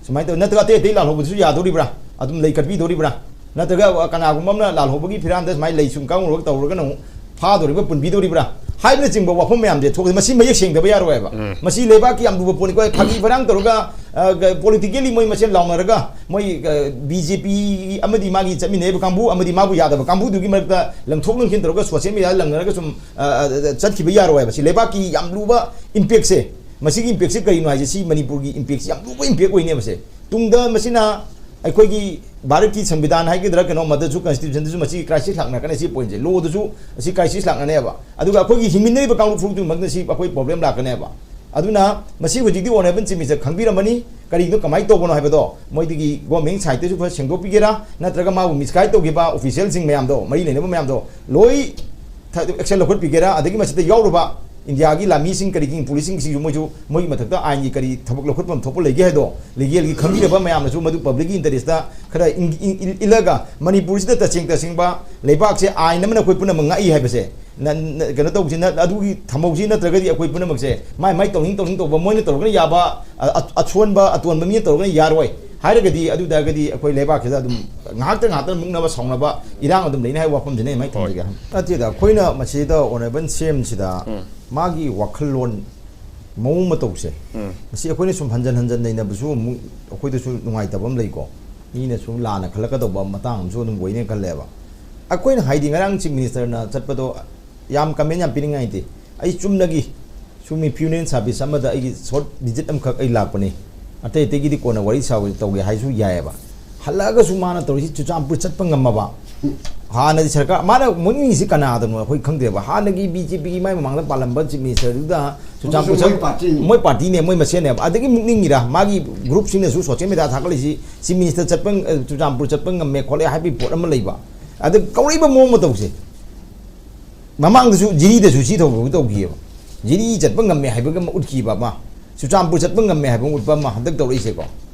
ꯁꯨꯃꯥꯏꯅ ꯇꯧ-, ꯅꯠꯇ꯭ꯔꯒ ꯑꯇꯩ ꯑꯇꯩ ꯂꯥꯜꯍꯧꯕꯗꯨꯁꯨ ꯌꯥꯗꯣꯔꯤꯕ꯭ꯔꯥ? ꯑꯗꯨꯝ ꯂꯩ ꯀꯠꯄꯤꯗꯧꯔꯤꯕ꯭ꯔꯥ? ꯅꯠꯇ꯭ꯔꯒ ꯀꯅꯥꯒꯨꯝꯕ ꯑꯃꯅ ꯂꯥꯜꯍꯧꯕꯒꯤ ꯐꯤꯔꯥꯟꯗ ꯁꯨꯃꯥꯏꯅ ꯂꯩ ꯁꯨꯝ ꯀꯥꯡꯉꯨꯔꯒ ꯇꯧꯔꯒꯅ ꯑꯃꯨꯛ ꯐꯥꯗꯣꯔꯤꯕ꯭ꯔꯥ, ꯄꯨꯟꯕꯤꯗꯧꯔꯤꯕ꯭ꯔꯥ ꯍꯥꯏꯕꯅꯆꯤꯡꯕ ꯋꯥꯐꯝ ꯃꯌꯥꯝꯁꯦ ꯊꯣꯛꯑꯦ꯫ ꯃꯁꯤ ꯃꯌꯦꯛ ꯁꯦꯡꯗꯕ ꯌꯥꯔꯣꯏꯕ꯫ ꯎꯝ꯫ ꯃꯁꯤ ꯂꯩꯕꯥꯛꯀꯤ ꯌꯥꯝ ꯂꯨꯕ ꯄꯣꯠꯅꯤ꯫ ꯑꯩꯈꯣꯏ ꯐꯥꯒꯤ ꯐꯔꯥꯡ ꯇꯧꯔꯒ, ꯑ, ꯒ-, politically ꯃꯣꯏ ꯃꯁꯦꯟ ꯂꯥꯎꯅꯔꯒ, ꯃꯣꯏ, ꯑ, ꯕꯤ ꯖꯦ ꯄꯤ ꯑꯃꯗꯤ ꯃꯥꯒꯤ ꯆꯠꯃꯤꯟꯅꯔꯤꯕ ꯀꯥꯡꯕꯨ ꯑꯃꯗꯤ ꯃꯥꯕꯨ ꯌꯥꯗꯕ ꯀꯥꯡꯕꯨꯗꯨꯒꯤ ꯃꯔꯛꯇ ꯂꯪꯊꯣꯛ ꯂꯪꯁꯤꯟ ꯇꯧꯔꯒ social media ꯗ ꯂꯪꯅꯔꯒ ꯁꯨꯝ, ꯑ, ꯑ, ꯑ, ꯆꯠꯈꯤꯕ ꯌꯥꯔꯣꯏ ꯍꯥꯏꯕ꯫ ꯁꯤ ꯂꯩꯕꯥꯛꯀꯤ ꯌꯥꯝ ꯂꯨꯕ impact ꯁꯦ꯫ ꯃꯁꯤꯒꯤ impact ꯁꯦ ꯀꯔꯤꯅꯣ ꯍꯥꯏꯁꯦ? ꯁꯤ ꯃꯅꯤꯄꯨꯔꯒꯤ impact ꯁꯦ ꯌꯥꯝ ꯂꯨꯕ impact ꯑꯣꯏꯅꯦꯕꯁꯦ꯫ ꯇꯨꯡꯗ ꯃꯁꯤꯅ ꯑꯩꯈꯣꯏꯒꯤ ꯚꯥꯔꯠꯀꯤ ꯁꯪꯕꯤꯙꯥꯟ ꯍꯥꯏꯒꯗ꯭ꯔꯥ ꯀꯩꯅꯣ, ꯃꯗꯨꯁꯨ, constitution ꯗꯁꯨ ꯃꯁꯤ crisis ꯂꯥꯛꯅꯔꯛꯀꯅꯤ꯫ ꯁꯤ point ꯁꯦ, law ꯗꯁꯨ ꯑꯁꯤ crisis ꯂꯥꯛꯅꯅꯦꯕ꯫ ꯑꯗꯨꯒ ꯑꯩꯈꯣꯏꯒꯤ ꯍꯤꯡꯃꯤꯟꯅꯔꯤꯕ ꯀꯥꯡꯂꯨꯞ ꯐꯨꯔꯨꯞꯇꯨꯃꯛꯇ ꯁꯤ ꯑꯩꯈꯣꯏ problem ꯂꯥꯛꯀꯅꯦꯕ꯫ ꯑꯗꯨꯅ ꯃꯁꯤ ꯍꯧꯖꯤꯛꯇꯤ Honourable Chief Minister ꯈꯪꯕꯤꯔꯝꯃꯅꯤ, ꯀꯔꯤꯅꯣ, ꯀꯃꯥꯏꯅ ꯇꯧꯕꯅꯣ ꯍꯥꯏꯕꯗꯣ꯫ ꯃꯣꯏꯗꯒꯤ government side ꯇꯁꯨ ꯈꯔ ꯁꯦꯡꯗꯣꯛꯄꯤꯒꯦꯔꯥ, ꯅꯠꯇ꯭ꯔꯒ ꯃꯥꯕꯨ misguide ꯇꯧꯈꯤꯕ official ꯁꯤꯡ ꯃꯌꯥꯝꯗꯣ, ꯃꯔꯤ ꯂꯩꯅꯕ ꯃꯌꯥꯝꯗꯣ ꯂꯣꯏ ꯊ-, action ꯂꯧꯈꯠꯄꯤꯒꯦꯔꯥ, ꯑꯗꯒꯤ ꯃꯁꯤꯗ ꯌꯥꯎꯔꯨꯕ ꯏꯟꯗꯤꯌꯥꯒꯤ ꯂꯥꯟꯃꯤꯁꯤꯡ ꯀꯔꯤꯒꯤ police ꯁꯤꯡꯁꯤꯁꯨ ꯃꯣꯏꯁꯨ ꯃꯣꯏꯒꯤ ꯃꯊꯛꯇ ꯑꯥꯏꯟꯒꯤ ꯀꯔꯤ ꯊꯕꯛ ꯂꯧꯈꯠꯐꯝ ꯊꯣꯛꯄ ꯂꯩꯒꯦ ꯍꯥꯏꯗꯣ, legal ꯒꯤ ꯈꯪꯕꯤꯔꯕ ꯃꯌꯥꯝꯅꯁꯨ ꯃꯗꯨ public ꯀꯤ interest ꯇ ꯈꯔ ꯏꯟ-, ꯏꯟ-, ꯏꯟ-, ꯏꯜꯂꯒ ꯃꯅꯤꯄꯨꯔꯁꯤꯗ ꯇꯁꯦꯡ ꯇꯁꯦꯡꯕ ꯂꯩꯕꯥꯛꯁꯦ ꯑꯥꯏꯟ ꯑꯃꯅ ꯑꯩꯈꯣꯏ ꯄꯨꯝꯅꯃꯛ ꯉꯥꯛꯏ ꯍꯥꯏꯕꯁꯦ ꯅ-, ꯅ-, ꯀꯩꯅꯣ ꯇꯧꯕꯁꯤ ꯅ-, ꯑꯗꯨꯒꯤ ꯊꯝꯍꯧꯁꯤ, ꯅꯠꯇ꯭ꯔꯒꯗꯤ ꯑꯩꯈꯣꯏ ꯄꯨꯝꯅꯃꯛꯁꯦ ꯃꯥꯏ ꯃꯥꯏ ꯇꯧꯅꯤꯡ ꯇꯧꯅꯤꯡ ꯇꯧꯕ, ꯃꯣꯏꯅ ꯇꯧꯔꯒꯅ ꯌꯥꯕ, ꯑ-, ꯑ-, ꯑꯁꯣꯟꯕ ꯑꯇꯣꯟꯕ ꯃꯤꯅ ꯇꯧꯔꯒꯅ ꯌꯥꯔꯣꯏ꯫ ꯍꯥꯏꯔꯒꯗꯤ ꯑꯗꯨ ꯇꯥꯔꯒꯗꯤ ꯑꯩꯈꯣꯏ ꯂꯩꯕꯥꯛꯁꯤꯗ ꯑꯗꯨꯝ ꯉꯥꯏꯍꯥꯛꯇ ꯉꯥꯏꯍꯥꯛꯇ ꯃꯨꯛꯅꯕ ꯁꯥꯎꯅꯕ ꯏꯔꯥꯡ ꯑꯗꯨꯝ ꯂꯩꯅꯤ ꯍꯥꯏꯕ ꯋꯥꯐꯝꯁꯤꯅꯦ ꯑꯩ ꯊꯝꯖꯒꯦ꯫ ꯅꯠꯇꯦꯗ, ꯑꯩꯈꯣꯏꯅ ꯃꯁꯤꯗ ꯑꯣꯅꯔꯦꯕꯜ ꯁꯤ ꯑꯦꯝꯁꯤꯗ ꯃꯥꯒꯤ ꯋꯥꯈꯜꯂꯣꯟ, ꯃꯑꯣꯡ ꯃꯇꯧꯁꯦ, ꯃꯁꯤ ꯑꯩꯈꯣꯏꯅ ꯁꯨꯝ ꯍꯟꯖꯟ ꯍꯟꯖꯟ ꯅꯩꯅꯕꯁꯨ ꯑꯃꯨꯛ ꯑꯩꯈꯣꯏꯗꯁꯨ ꯅꯨꯡꯉꯥꯏꯇꯕ ꯑꯃ ꯂꯩꯀꯣ꯫ ꯃꯤꯅꯁꯨ ꯂꯥꯟꯅ ꯈꯜꯂꯛꯀꯗꯧꯕ ꯃꯇꯥꯡ ꯑꯃꯁꯨ ꯑꯗꯨꯝ ꯑꯣꯏꯅꯦ ꯈꯜꯂꯦꯕ꯫ ꯑꯩꯈꯣꯏꯅ ꯍꯥꯏꯗꯤ ꯉꯔꯥꯡ ꯆꯤꯐ ꯃꯤꯅꯤꯁꯇꯔꯅ ꯆꯠꯄꯗꯣ ꯌꯥꯝ ꯀꯃꯦꯟ ꯌꯥꯝ ꯄꯤꯅꯤꯡꯉꯥꯏ ꯂꯩꯇꯦ꯫ ꯑꯩ ꯆꯨꯝꯅꯒꯤ ꯁꯨꯝ ꯃꯤ ꯐ꯭ꯌꯨꯅꯦꯜ ꯁꯥꯔꯚꯤꯁ ꯑꯃꯗ ꯑꯩꯒꯤ ꯁꯣꯔꯠ ꯚꯤꯖꯤꯠ ꯑꯃꯈꯛ ꯑꯩ ꯂꯥꯛꯄꯅꯤ꯫ ꯑꯇꯩ ꯑꯇꯩꯒꯤꯗꯤ ꯀꯣꯟꯅ ꯋꯥꯔꯤ ꯁꯥꯕ ꯇꯧꯒꯦ ꯍꯥꯏꯁꯨ ꯌꯥꯏꯑꯕ꯫ ꯍꯜꯂꯛꯑꯒꯁꯨ ꯃꯥꯅ ꯇꯧꯔꯤꯁꯤ ꯆꯨꯔꯆꯥꯟꯄꯨꯔ ꯆꯠꯄ ꯉꯝꯃꯕ꯫ ꯍꯥꯟꯅꯗꯤ ꯁꯔꯀꯥꯔ, ꯃꯥꯅ ꯃꯨꯠꯅꯤꯡꯉꯤꯁꯤ ꯀꯅꯥꯗꯅꯣ ꯑꯩꯈꯣꯏ ꯈꯪꯗ꯭ꯔꯦꯕ꯫ ꯍꯥꯟꯅꯒꯤ ꯕꯤ ꯖꯦ ꯄꯤꯒꯤ ꯃꯥꯏ ꯃꯃꯥꯡꯗ ꯄꯥꯜꯂꯝꯕ ꯆꯤꯐ ꯃꯤꯅꯤꯁꯇꯔꯗꯨꯗ ꯆꯨꯔꯆꯥꯟꯄꯨꯔ ꯃꯣꯏ ꯆꯠ-, ꯄꯥꯔꯇꯤꯅꯤ꯫ ꯃꯣꯏ ꯄꯥꯔꯇꯤꯅꯦ, ꯃꯣꯏ ꯃꯁꯦꯟꯅꯦꯕ꯫ ꯑꯗꯒꯤ ꯃꯨꯛꯅꯤꯡꯉꯤꯔꯥ, ꯃꯥꯒꯤ ꯒ꯭ꯔꯨꯞꯁꯤꯡꯅꯁꯨ ꯁꯣꯁꯤꯌꯦꯜ ꯃꯦꯗꯤꯌꯥ ꯊꯥꯒꯠꯂꯤꯁꯤ ꯆꯤꯐ ꯃꯤꯅꯤꯁꯇꯔ ꯆꯠꯄ, ꯑ, ꯆꯨꯔꯆꯥꯟꯄꯨꯔ ꯆꯠꯄ ꯉꯝꯃꯦ ꯈꯣꯠꯂꯦ ꯍꯥꯏꯕꯒꯤ ꯄꯣꯠ ꯑꯃ ꯂꯩꯕ꯫ ꯑꯗ ꯀꯧꯔꯛꯏꯕ ꯃꯑꯣꯡ ꯃꯇꯧꯁꯦ, ꯃꯃꯥꯡꯗꯁꯨ ꯖꯤꯔꯤꯗꯁꯨ ꯁꯤ ꯊꯧꯕ ꯇꯧꯈꯤꯑꯕ꯫ ꯖꯤꯔꯤ ꯆꯠꯄ ꯉꯝꯃꯦ ꯍꯥꯏꯕꯒꯤ ꯑꯃ ꯎꯠꯈꯤꯕ ꯑꯃ, ꯆꯨꯔꯆꯥꯟꯄꯨꯔ ꯆꯠꯄ ꯉꯝꯃꯦ ꯍꯥꯏꯕ ꯑꯃ ꯎꯠꯄ ꯑꯃ ꯍꯟꯗꯛ ꯇꯧꯔꯛꯏꯁꯦꯀꯣ꯫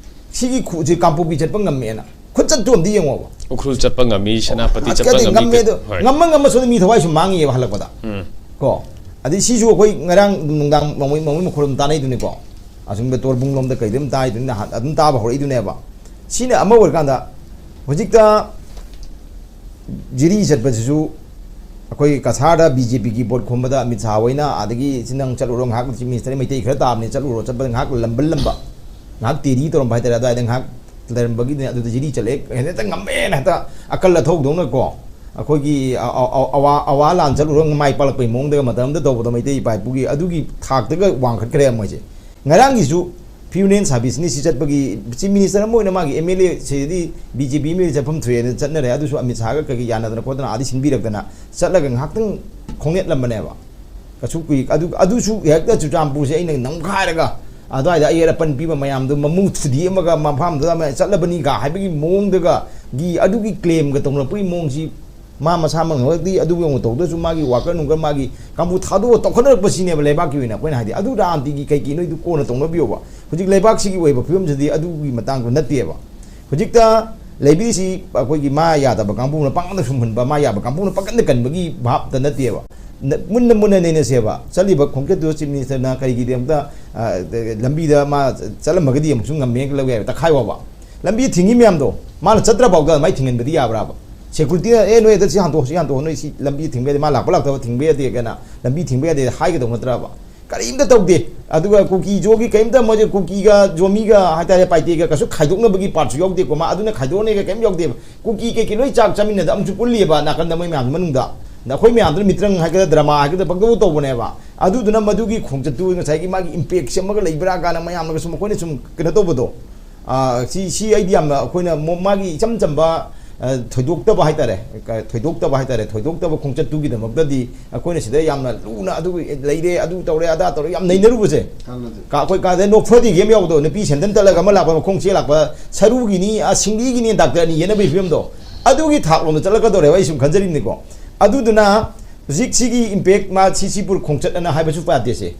ꯁꯤꯒꯤ ꯈꯨ-, ꯁꯤ ꯀꯥꯡꯄꯣꯛꯄꯤ ꯆꯠꯄ ꯉꯝꯃꯦꯅ ꯈꯨꯠꯆꯠꯇꯨ ꯑꯝꯗꯤ ꯌꯦꯡꯉꯣꯕ꯫ ꯎꯈ꯭ꯔꯨꯜ ꯆꯠꯄ ꯉꯝꯃꯤ, ꯁꯦꯅꯥꯄꯇꯤ ꯆꯠꯄ ꯀꯗꯤ ꯉꯝꯃꯤ꯫ ꯉꯝꯃꯦ ꯑꯗꯣ, ꯍꯣꯏ꯫ ꯉꯝꯃ ꯉꯝꯃ ꯁꯣꯝꯗ ꯃꯤ ꯊꯋꯥꯏ ꯁꯨꯝ ꯃꯥꯡꯉꯤꯑꯕ ꯍꯜꯂꯛꯄꯗ꯫ ꯎꯝ꯫ ꯀꯣ? ꯑꯗꯩ ꯁꯤꯁꯨ ꯑꯩꯈꯣꯏ ꯉꯔꯥꯡ ꯅꯨꯡꯗꯥꯡ ꯃꯃꯣꯏ, ꯃꯃꯣꯏ ꯃꯈꯣꯜ ꯑꯗꯨꯝ ꯇꯥꯟꯅꯩꯗꯨꯅꯤꯀꯣ꯫ ꯑꯁꯣꯝꯗ ꯇꯣꯔꯕꯨꯡ ꯂꯣꯝꯗ ꯀꯩꯗ ꯑꯗꯨꯝ ꯇꯥꯏꯗꯨꯅꯤ, ꯅꯍꯥꯟ ꯑꯗꯨꯝ ꯇꯥꯕ ꯍꯧꯔꯛꯏꯗꯨꯅꯦꯕ꯫ ꯁꯤꯅ ꯑꯃ ꯑꯣꯏꯔꯀꯥꯟꯗ ꯍꯧꯖꯤꯛꯇ ꯖꯤꯔꯤ ꯆꯠꯄꯁꯤꯁꯨ ꯑꯩꯈꯣꯏ ꯀꯁꯥꯔꯗ ꯕꯤ ꯖꯦ ꯄꯤꯒꯤ ꯚꯣꯠ ꯈꯣꯝꯕꯗ ꯑꯃꯤꯠ ꯁꯥꯍ ꯍꯣꯏꯅ, ꯑꯗꯒꯤ ꯁꯤ ꯅꯪ ꯆꯠꯂꯨꯔꯣ ꯉꯥꯏꯍꯥꯛ, ꯆꯤꯐ ꯃꯤꯅꯤꯁꯇꯔ ꯃꯩꯇꯩ ꯈꯔ ꯇꯥꯕꯅꯤ, ꯆꯠꯂꯨꯔꯣ, ꯆꯠꯄꯗ ꯉꯥꯏꯍꯥꯛ ꯂꯝꯕꯜꯂꯝꯕ, ꯉꯥꯏꯍꯥꯛ ꯇꯦꯔꯤ ꯇꯧꯔꯝꯕ ꯍꯥꯏꯇꯥꯔꯦ, ꯑꯗꯨꯋꯥꯏꯗ ꯉꯥꯏꯍꯥꯛ ꯂꯩꯔꯝꯕꯒꯤꯅꯦ꯫ ꯑꯗꯨꯗ ꯖꯤꯔꯤ ꯆꯠꯂꯛꯑꯦ, ꯍꯦꯛꯇ ꯉꯝꯃꯦꯅ ꯍꯦꯛꯇ ꯑꯀꯜ ꯑꯊꯧꯗꯧꯅꯀꯣ, ꯑꯩꯈꯣꯏꯒꯤ ꯑ-, ꯑ-, ꯑ-, ꯑꯋꯥ, ꯑꯋꯥ ꯂꯥꯟ ꯆꯠꯂꯨꯔꯒ ꯃꯥꯏ ꯄꯥꯛꯂꯛꯄꯒꯤ ꯃꯑꯣꯡꯗꯒ ꯃꯇꯝ ꯑꯃꯗ ꯇꯧꯕꯗꯣ ꯃꯩꯇꯩ ꯏꯄꯥ ꯏꯄꯨꯒꯤ, ꯑꯗꯨꯒꯤ ꯊꯥꯛꯇꯒ ꯋꯥꯡꯈꯠꯈ꯭ꯔꯦ ꯃꯣꯏꯁꯦ꯫ ꯉꯔꯥꯡꯒꯤꯁꯨ ꯐ꯭ꯌꯨꯅꯦꯜ ꯁꯥꯔꯚꯤꯁꯅꯤ ꯁꯤ ꯆꯠꯄꯒꯤ, ꯆꯤꯐ ꯃꯤꯅꯤꯁꯇꯔ ꯑꯃ ꯑꯣꯏꯅ ꯃꯥꯒꯤ ꯑꯦꯝ ꯑꯦꯜ ꯑꯦ ꯁꯤꯗꯤ B J P M L A ꯆꯠꯐꯝ ꯊꯣꯛꯑꯦꯅ ꯆꯠꯅꯔꯦ꯫ ꯑꯗꯨꯁꯨ ꯑꯃꯤꯠ ꯁꯥꯍꯒ ꯀꯩꯀꯩ ꯌꯥꯅꯗꯅ ꯈꯣꯠꯇꯅ ꯑꯥꯗꯤ ꯁꯤꯟꯕꯤꯔꯛꯇꯅ ꯆꯠꯂꯒ ꯉꯥꯏꯍꯥꯛꯇꯪ ꯈꯣꯡꯅꯦꯠꯂꯝꯕꯅꯦꯕ꯫ ꯀꯩꯁꯨ ꯀꯨꯏ-, ꯑꯗꯨ, ꯑꯗꯨꯁꯨ ꯍꯦꯛꯇ ꯆꯨꯔꯆꯥꯟꯄꯨꯔꯁꯦ ꯑꯩꯅ ꯅꯝꯈꯥꯏꯔꯒ ꯑꯗꯨꯋꯥꯏꯗ ꯑꯌꯦꯠ ꯑꯄꯟ ꯄꯤꯕ ꯃꯌꯥꯝꯗꯨ ꯃꯃꯨ ꯊꯨꯗꯦꯛꯑꯝꯃꯒ ꯃꯐꯝꯗꯨꯗ ꯑꯃ ꯆꯠꯂꯕꯅꯤꯒ ꯍꯥꯏꯕꯒꯤ ꯃꯑꯣꯡꯗꯒ ꯒꯤ ꯑꯗꯨꯒꯤ ꯀ꯭ꯂꯦꯝꯒ ꯇꯧꯅꯔꯛꯄꯒꯤ ꯃꯑꯣꯡꯁꯤ ꯃꯥ ꯃꯁꯥꯃꯛꯅꯃꯛꯇꯤ ꯑꯗꯨꯒꯤ ꯑꯃꯨꯛ ꯇꯧꯗ꯭ꯔꯁꯨ ꯃꯥꯒꯤ ꯋꯥꯀꯔ ꯅꯨꯡꯀꯔ ꯃꯥꯒꯤ ꯀꯥꯡꯕꯨ ꯊꯥꯗꯣꯛꯑ ꯇꯧꯈꯠꯅꯔꯛꯄꯁꯤꯅꯦꯕ ꯂꯩꯕꯥꯛꯀꯤ ꯑꯣꯏꯅ ꯑꯩꯈꯣꯏꯅ ꯍꯥꯏꯗꯤ ꯑꯗꯨ ꯔꯥꯖꯅꯤꯇꯤꯒꯤ ꯀꯩ ꯀꯩꯅꯣ ꯑꯗꯨ ꯀꯣꯟꯅ ꯇꯧꯅꯕꯤꯌꯣꯕ꯫ ꯍꯧꯖꯤꯛ ꯂꯩꯕꯥꯛꯁꯤꯒꯤ ꯑꯣꯏꯕ ꯐꯤꯕꯝꯁꯤꯗꯤ ꯑꯗꯨꯒꯤ ꯃꯇꯥꯡꯗ ꯅꯠꯇꯦꯕ꯫ ꯍꯧꯖꯤꯛꯇ ꯂꯩꯕꯤꯔꯤꯁꯤ ꯑꯩꯈꯣꯏꯒꯤ ꯃꯥ ꯌꯥꯗꯕ ꯀꯥꯡꯕꯨꯅ ꯄꯥꯡꯒꯜꯗ ꯁꯨꯝꯍꯟꯕ, ꯃꯥ ꯌꯥꯕ ꯀꯥꯡꯕꯨꯅ ꯄꯥꯡꯒꯜꯗ ꯀꯟꯕꯒꯤ ꯚꯥꯞꯇ ꯅꯠꯇꯦꯕ꯫ ꯅ-, ꯃꯨꯟꯅ ꯃꯨꯟꯅ ꯅꯩꯅꯁꯦꯕ꯫ ꯆꯠꯂꯤꯕ ꯈꯣꯡꯆꯠꯇꯨ ꯆꯤꯐ ꯃꯤꯅꯤꯁꯇꯔꯅ ꯀꯔꯤꯒꯤꯗꯃꯛꯇ, ꯑ, ꯂꯝꯕꯤꯗ ꯃꯥ ꯆꯠꯂꯝꯃꯒꯗꯤ ꯑꯃꯨꯛꯁꯨ ꯉꯝꯃꯦ ꯂꯧ ꯌꯥꯏꯕ, ꯇꯛꯈꯥꯏ ꯋꯥꯕ꯫ ꯂꯝꯕꯤ ꯊꯤꯡꯉꯤ ꯃꯌꯥꯝꯗꯣ ꯃꯥꯅ ꯆꯠꯇ꯭ꯔ ꯐꯥꯎꯗ ꯑꯗꯨꯃꯥꯏꯅ ꯊꯤꯡꯍꯟꯕꯗꯤ ꯌꯥꯕ꯭ꯔꯥꯕ? ꯁꯦꯀ꯭ꯌꯨꯔꯤꯇꯤꯅ "ꯑꯦ, ꯅꯣꯏ ꯑꯗ ꯁꯤ ꯍꯥꯡꯇꯣꯛꯑꯣ, ꯁꯤ ꯍꯥꯡꯇꯣꯛꯑꯣ, ꯅꯣꯏ ꯁꯤ ꯂꯝꯕꯤ ꯊꯤꯡꯕ ꯌꯥꯗꯦ, ꯃꯥ ꯂꯥꯛꯄ ꯂꯥꯛꯇꯕ ꯊꯤꯡꯕ ꯌꯥꯗꯦ" ꯀꯥꯏꯅ ꯂꯝꯕꯤ ꯊꯤꯡꯕ ꯌꯥꯗꯦ ꯍꯥꯏꯒꯗꯧ ꯅꯠꯇ꯭ꯔꯕ? ꯀꯔꯤꯝꯇ ꯇꯧꯗꯦ꯫ ꯑꯗꯨꯒ ꯀꯨꯀꯤ ꯖꯣꯒꯤ ꯀꯔꯤꯝꯇ, ꯃꯣꯏꯁꯦ ꯀꯨꯀꯤꯒ ꯖꯣꯃꯤꯒ ꯍꯥꯏꯇꯥꯔꯦ, ꯄꯥꯏꯇꯦꯒ ꯀꯩꯁꯨ ꯈꯥꯏꯗꯣꯛꯅꯕꯒꯤ ꯄꯥꯔꯠꯁꯨ ꯌꯥꯎꯗꯦꯀꯣ꯫ ꯃꯥ ꯑꯗꯨꯅ ꯈꯥꯏꯗꯣꯛꯅꯦꯒ ꯀꯔꯤꯝ ꯌꯥꯎꯗꯦꯕ꯫ ꯀꯨꯀꯤ ꯀꯩꯀꯩ ꯂꯣꯏ ꯆꯥꯛ ꯆꯥꯃꯤꯟꯅꯗ ꯑꯃꯁꯨ ꯄꯨꯜꯂꯤꯑꯕ ꯅꯥꯀꯟꯗ ꯃꯣꯏ ꯃꯌꯥꯝ ꯃꯅꯨꯡꯗ꯫ ꯑꯗ ꯑꯩꯈꯣꯏ ꯃꯌꯥꯝꯗꯨꯅ ꯃꯤꯇ꯭ꯔꯪ ꯍꯥꯏꯒꯗ꯭ꯔꯥ, ꯗ꯭ꯔꯃꯥ ꯍꯥꯏꯒꯗ꯭ꯔꯥ, ꯄꯪꯇꯧ ꯇꯧꯕꯅꯦꯕ꯫ ꯑꯗꯨꯗꯨꯅ ꯃꯗꯨꯒꯤ ꯈꯣꯡꯆꯠꯇꯨ ꯉꯁꯥꯏꯒꯤ ꯃꯥꯒꯤ ꯏꯝꯄꯦꯛꯁꯦ ꯑꯃꯒ ꯂꯩꯕ꯭ꯔꯥ ꯀꯥꯏꯅ ꯃꯌꯥꯝꯅꯒ ꯁꯨꯝ, ꯑꯩꯈꯣꯏꯅ ꯁꯨꯝ ꯀꯩꯅꯣ ꯇꯧꯕꯗꯣ꯫ ꯑꯥ, ꯁꯤ, ꯁꯤ ꯑꯩꯗꯤ ꯌꯥꯝꯅ, ꯑꯩꯈꯣꯏꯅ ꯃꯣ-, ꯃꯥꯒꯤ ꯏꯆꯝ ꯆꯝꯕ, ꯑ, ꯊꯣꯏꯗꯣꯛꯇꯕ ꯍꯥꯏꯇꯥꯔꯦ, ꯀ-, ꯊꯣꯏꯗꯣꯛꯇꯕ ꯍꯥꯏꯇꯥꯔꯦ, ꯊꯣꯏꯗꯣꯛꯇꯕ ꯈꯣꯡꯆꯠꯇꯨꯒꯤꯗꯃꯛꯇꯗꯤ ꯑꯩꯈꯣꯏꯅ ꯁꯤꯗ ꯌꯥꯝꯅ ꯂꯨꯅ ꯑꯗꯨ ꯂꯩꯔꯦ, ꯑꯗꯨ ꯇꯧꯔꯦ, ꯑꯗꯥ ꯇꯧꯔꯦ, ꯌꯥꯝ ꯅꯩꯅꯔꯨꯕꯁꯦ꯫ ꯀꯥꯟꯅꯗꯦ꯫ ꯀ-, ꯑꯩꯈꯣꯏ ꯀꯥꯗ ꯅꯣꯛꯐꯗꯦꯒꯤ ꯑꯃ ꯌꯥꯎꯕꯗꯣ, ꯅꯨꯄꯤ ꯁꯦꯟꯗꯟ ꯇꯠꯂꯒ ꯑꯃ ꯂꯥꯛꯄ, ꯃꯈꯣꯡ ꯆꯦ ꯂꯥꯛꯄ, ꯁꯔꯨꯒꯤꯅꯤ, ꯑ, ꯁꯤꯡꯂꯤꯒꯤꯅꯤ, ꯗꯥꯛꯇꯔ ꯑꯅꯤ ꯌꯦꯠꯅꯕꯒꯤ ꯐꯤꯕꯝꯗꯣ, ꯑꯗꯨꯒꯤ ꯊꯥꯛꯂꯣꯝꯗ ꯆꯠꯂꯛꯀꯗꯧꯔꯦꯕ ꯑꯩ ꯁꯨꯝ ꯈꯟꯖꯔꯤꯕꯅꯤꯀꯣ꯫ ꯑꯗꯨꯗꯨꯅ ꯍꯧꯖꯤꯛ ꯁꯤꯒꯤ ꯏꯝꯄꯦꯛ ꯃꯥ ꯁꯤ ꯁꯤꯄꯨꯔ ꯈꯣꯡꯆꯠ ꯑꯅ ꯍꯥꯏꯕꯁꯨ ꯌꯥꯗꯦꯁꯦ꯫